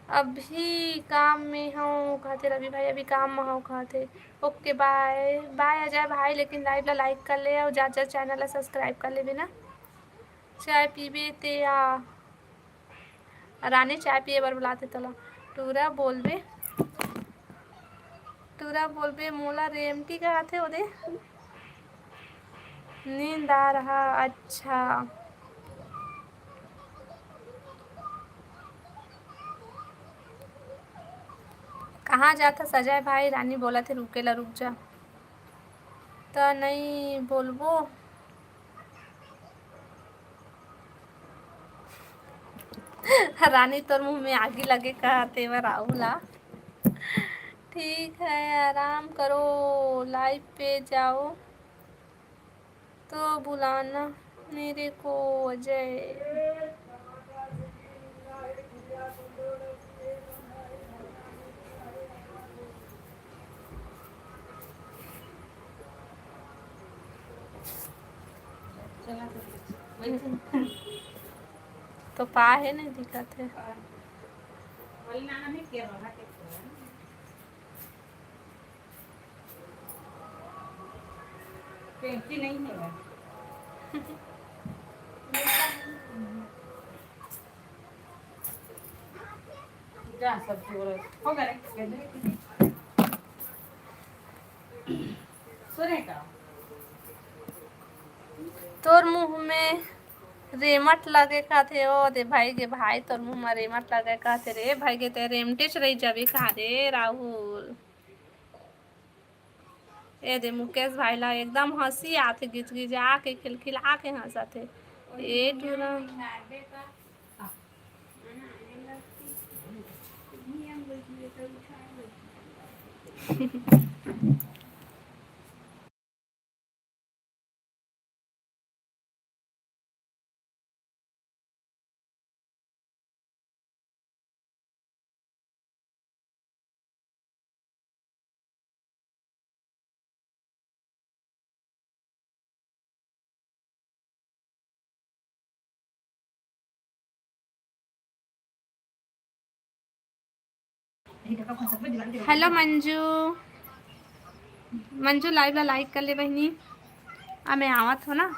अभी काम में हूँ कहते रवि भाई, अभी काम में हूँ कहते। ओके, बाय बाय अजय भाई, लेकिन लाइव ला लाइक कर ले और जा जा चैनल ला सब्सक्राइब कर लेबे ना। चाय पीबे ते आ। रानी चाय पिए बर बुलाथे तोला। टूरा बोलबे, टूरा बोलबे, मोला रेमटी कहाथे ओदे। नींद आ रहा, अच्छा। कहाँ जाथस अजय भाई? रानी बोलथे, रुके ला, रुक जा। त नई बोलबो। रानी, तोर मुंह में आगी लगे कहाथे वो राहुल हा। ठीक है, आराम करो, लाइव पे जाओ तो बुलाना मेरे को, अजय। तो पा है, नहीं दिखत है। जा, सब्जी वाला। हो गया रे। सुने का? तोर मुंह में रेमट लगे कहाथे, ओ दे भाई गे भाई, तोर मुंह में रेमट लगे कहाथे रे भाई गे, ते रेमटेच रही जाबे कहा रे राहुल। ए दे मुकेश भाई ला एकदम हंसी आथे, गिजगिजा के, खिलखिला के हंसथे। ए टूरा। हेलो मंजू, मंजू लाइव ला लाइक कर ले बहिनी। आ मैं आवत हो ना।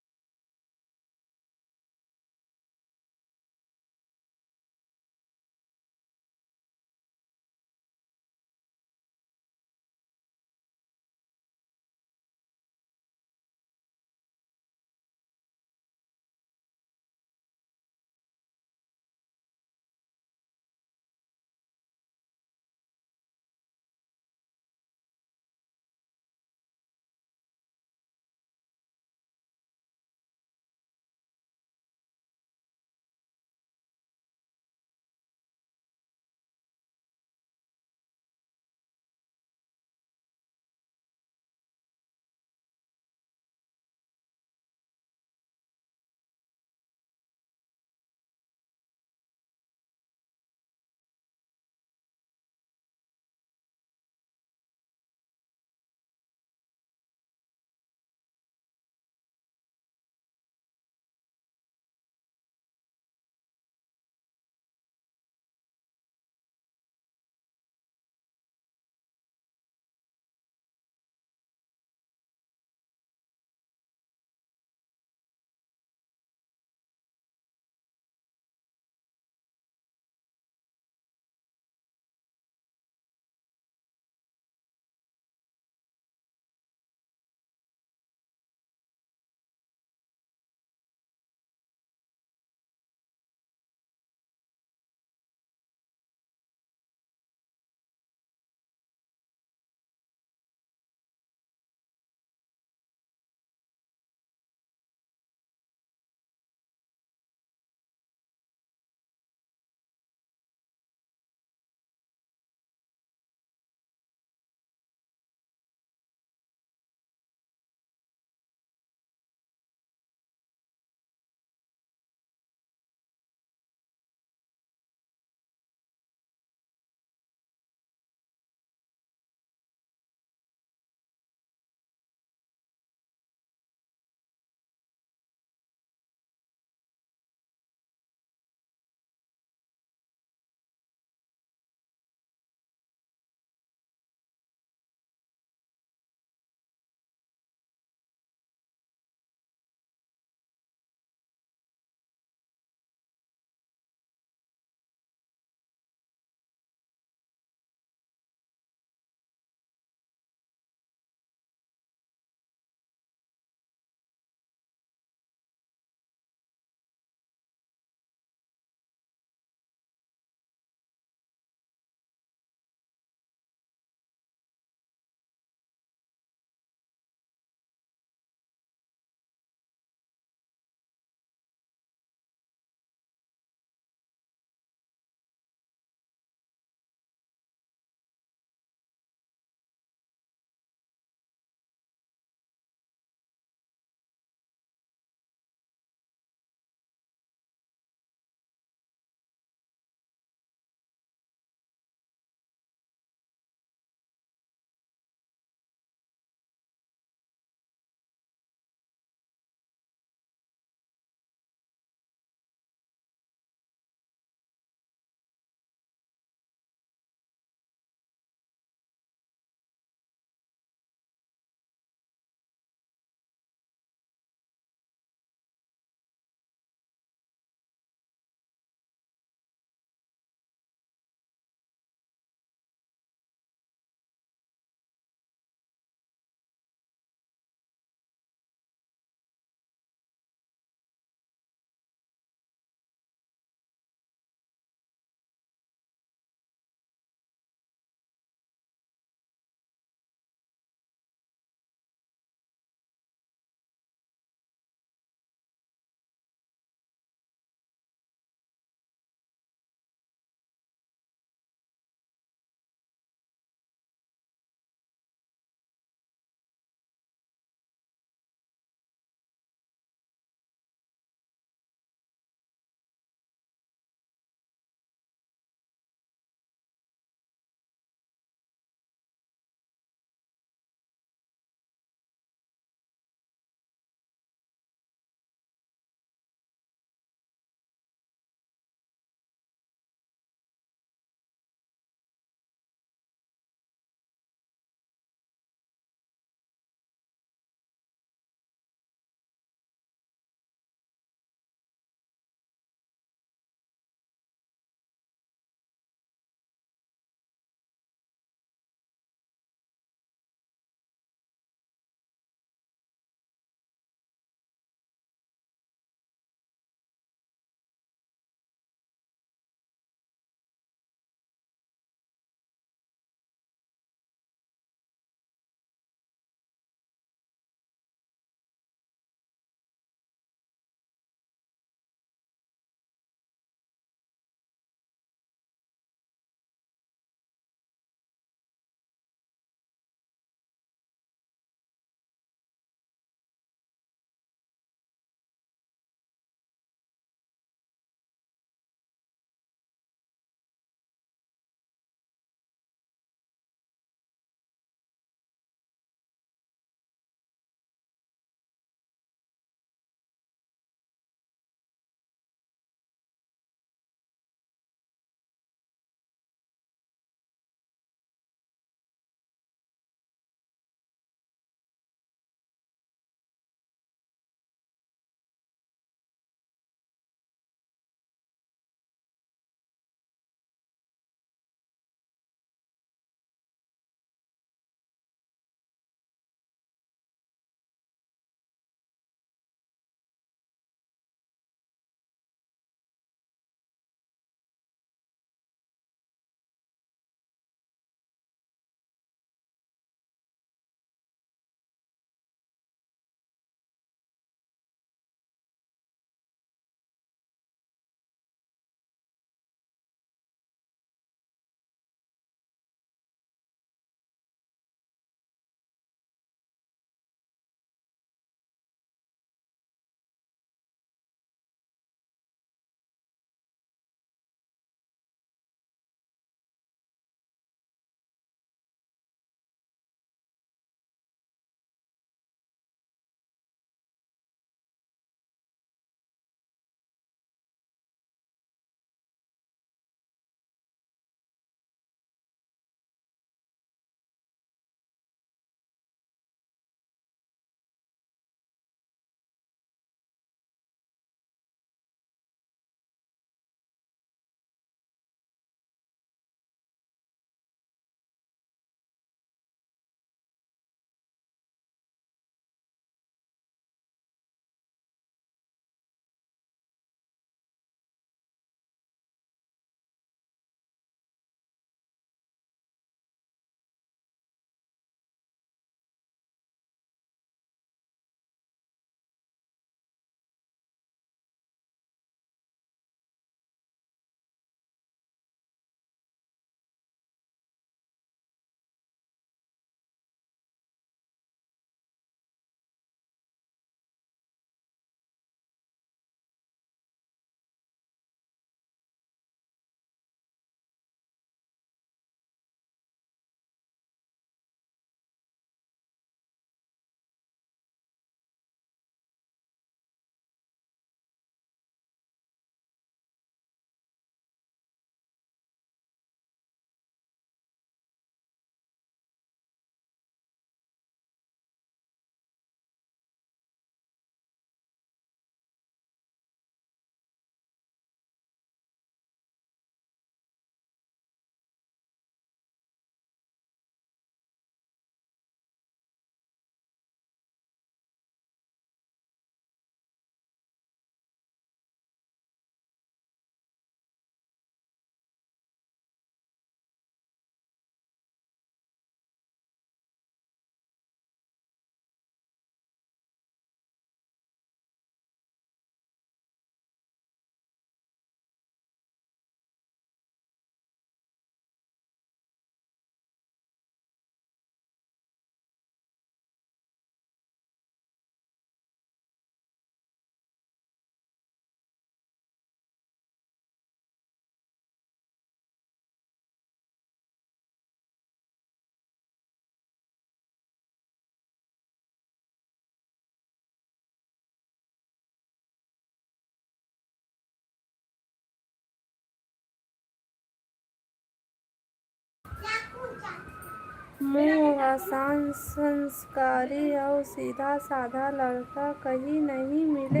मोर असन संस्कारी अउ सीधा साधा लड़का कहीं नहीं मिले,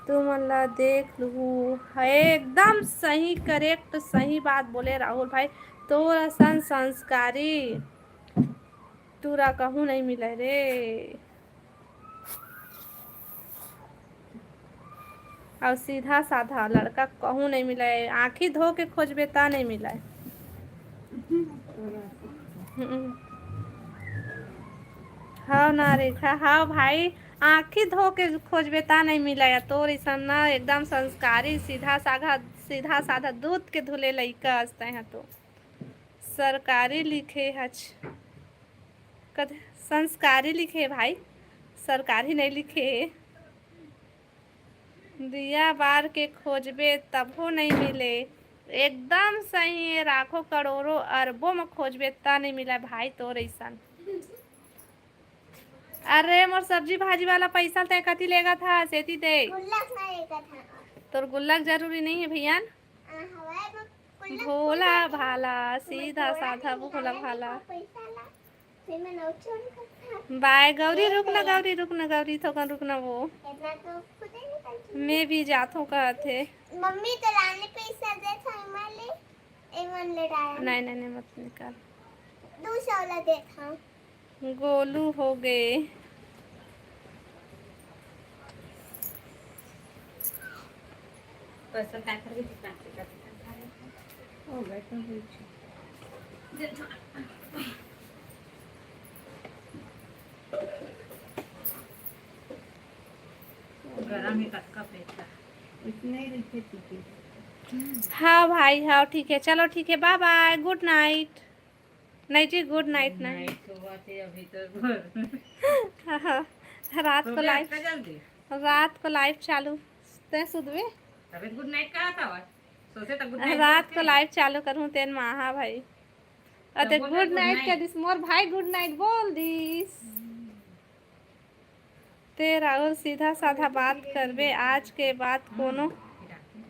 तुमन ला देख लूहू। एकदम सही, correct, सही बात बोले राहुल भाई। तोर असन संस्कारी टूरा कहूँ नहीं मिले रे। अउ सीधा साधा लड़का कहूँ नहीं मिले, आँखी धो के खोजबे ता नहीं मिले। हम्म। हव ना रेखा, हव भाई, आँखी धो के खोजबे ता नहीं मिले। तोर असन ना एकदम संस्कारी, सीधा साधा, सीधा साधा दूध के धुले लइका अस तैं ह तो। सरकारी लिखे हच, कद संस्कारी लिखे हे भाई, सरकारी नहीं लिखे हे। दिया बार के खोजबे तभो नहीं मिले। एकदम सही हे, लाखों करोड़ों अरबों में खोजबे ता नहीं मिले भाई तोर असन। अरे मोर सब्जी भाजी वाला पैसा तैं कति लेगत हस, एती दे। गुल्लक ना लेगत हस। तोर गुल्लक जरूरी नहीं हे भैया। आ, हवाई में गुल्लक भोला थोड़ा भाला, सीधा साधा भोला भाला। पैसा ला। बाय गौरी, रुक ना गौरी, रुक ना गौरी, थोकन रुक ना वो। इतना तो खुद ही निकल चुकी। मैं भी जाथों कहत हे। मम्मी तो लाने पैसा दे था, एमन ले, एमन ले डाला। नहीं, नहीं, नहीं, मत निकाल। दो सौ ला दे था। गोलू हो गए। गरम ही कतका पैसा। हाँ भाई, हाँ, ठीक है, चलो, ठीक है, bye bye, good night। नहीं जी, good night नहीं। Night हुआ थे अभी तो। हाँ, हाँ, रात को live, रात को live चालू। तैं सुतबे? अबे good night कहा था, सोचे तो good night रात को live चालू करूँ तेन मा, हाँ भाई। अते good night कह दिस मोर भाई, good night बोल दिस। ते राहुल सीधा साधा बात करबे, आज के बाद कोनो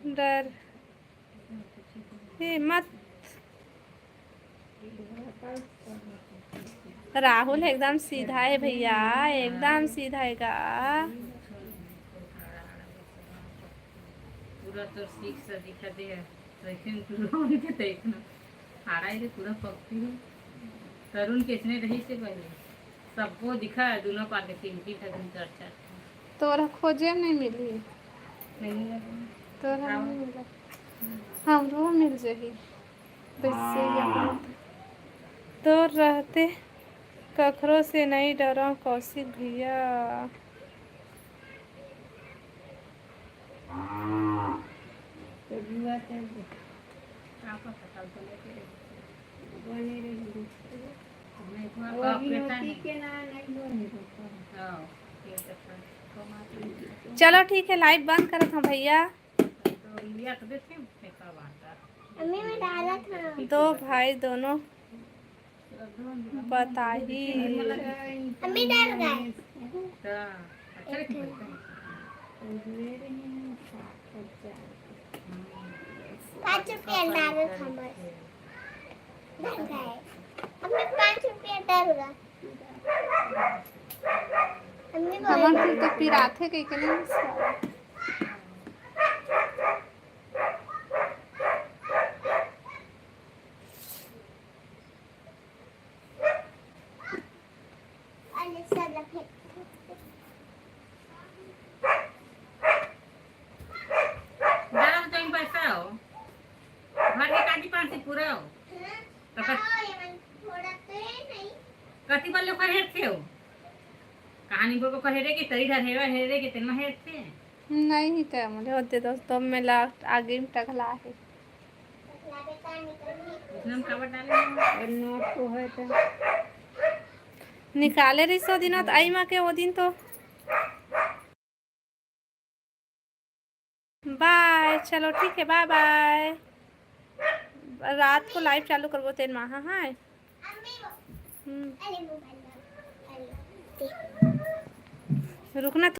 डर हे मत। राहुल एकदम सीधा हे भैया, एकदम सीधा हे गा। पूरा तो सीख से दिखा दे, लेकिन तू लोगन के देखना। आड़ा रे पूरा पक्की हो। तरुण के इसने रही से पहले। सबको दिखा है, दोनों पार के तीन, तीन ठा, तीन चार, चार। तोरा खोजे नहीं मिली। नहीं मिला। तोरा नहीं मिला। हमरो मिल जाही। वैसे ही अपन तोर रहते कखरो से नहीं डरा कौशिक भैया। चलो ठीक है, live बंद करत हूँ भैया। दो भाई दोनों बताही। मम्मी डर गए। पाँच रुपया डाल हमर। डर गए। हमें पाँच रुपया डर गए। मम्मी हमन बोले फिर तो पिराथे कह के नहीं। डाल तो इन पैसा हो। घर के काजी पान से पूरा हो। तो कत-, कति बार लोग हेरथे हो? कहानी बोल को हेरे के तरी डर हेरे, हेरे के तेन में हेरथे। नहीं तो मुझे होते दोस्तों में लास्ट आगे में टकला है। निकाले रही सौ दिन आई माँ के वो दिन तो। बाय, चलो ठीक है, बाय बाय। रात को लाइव चालू करबो तेन माँ, हाँ, हाँ। हम्म। रुकना।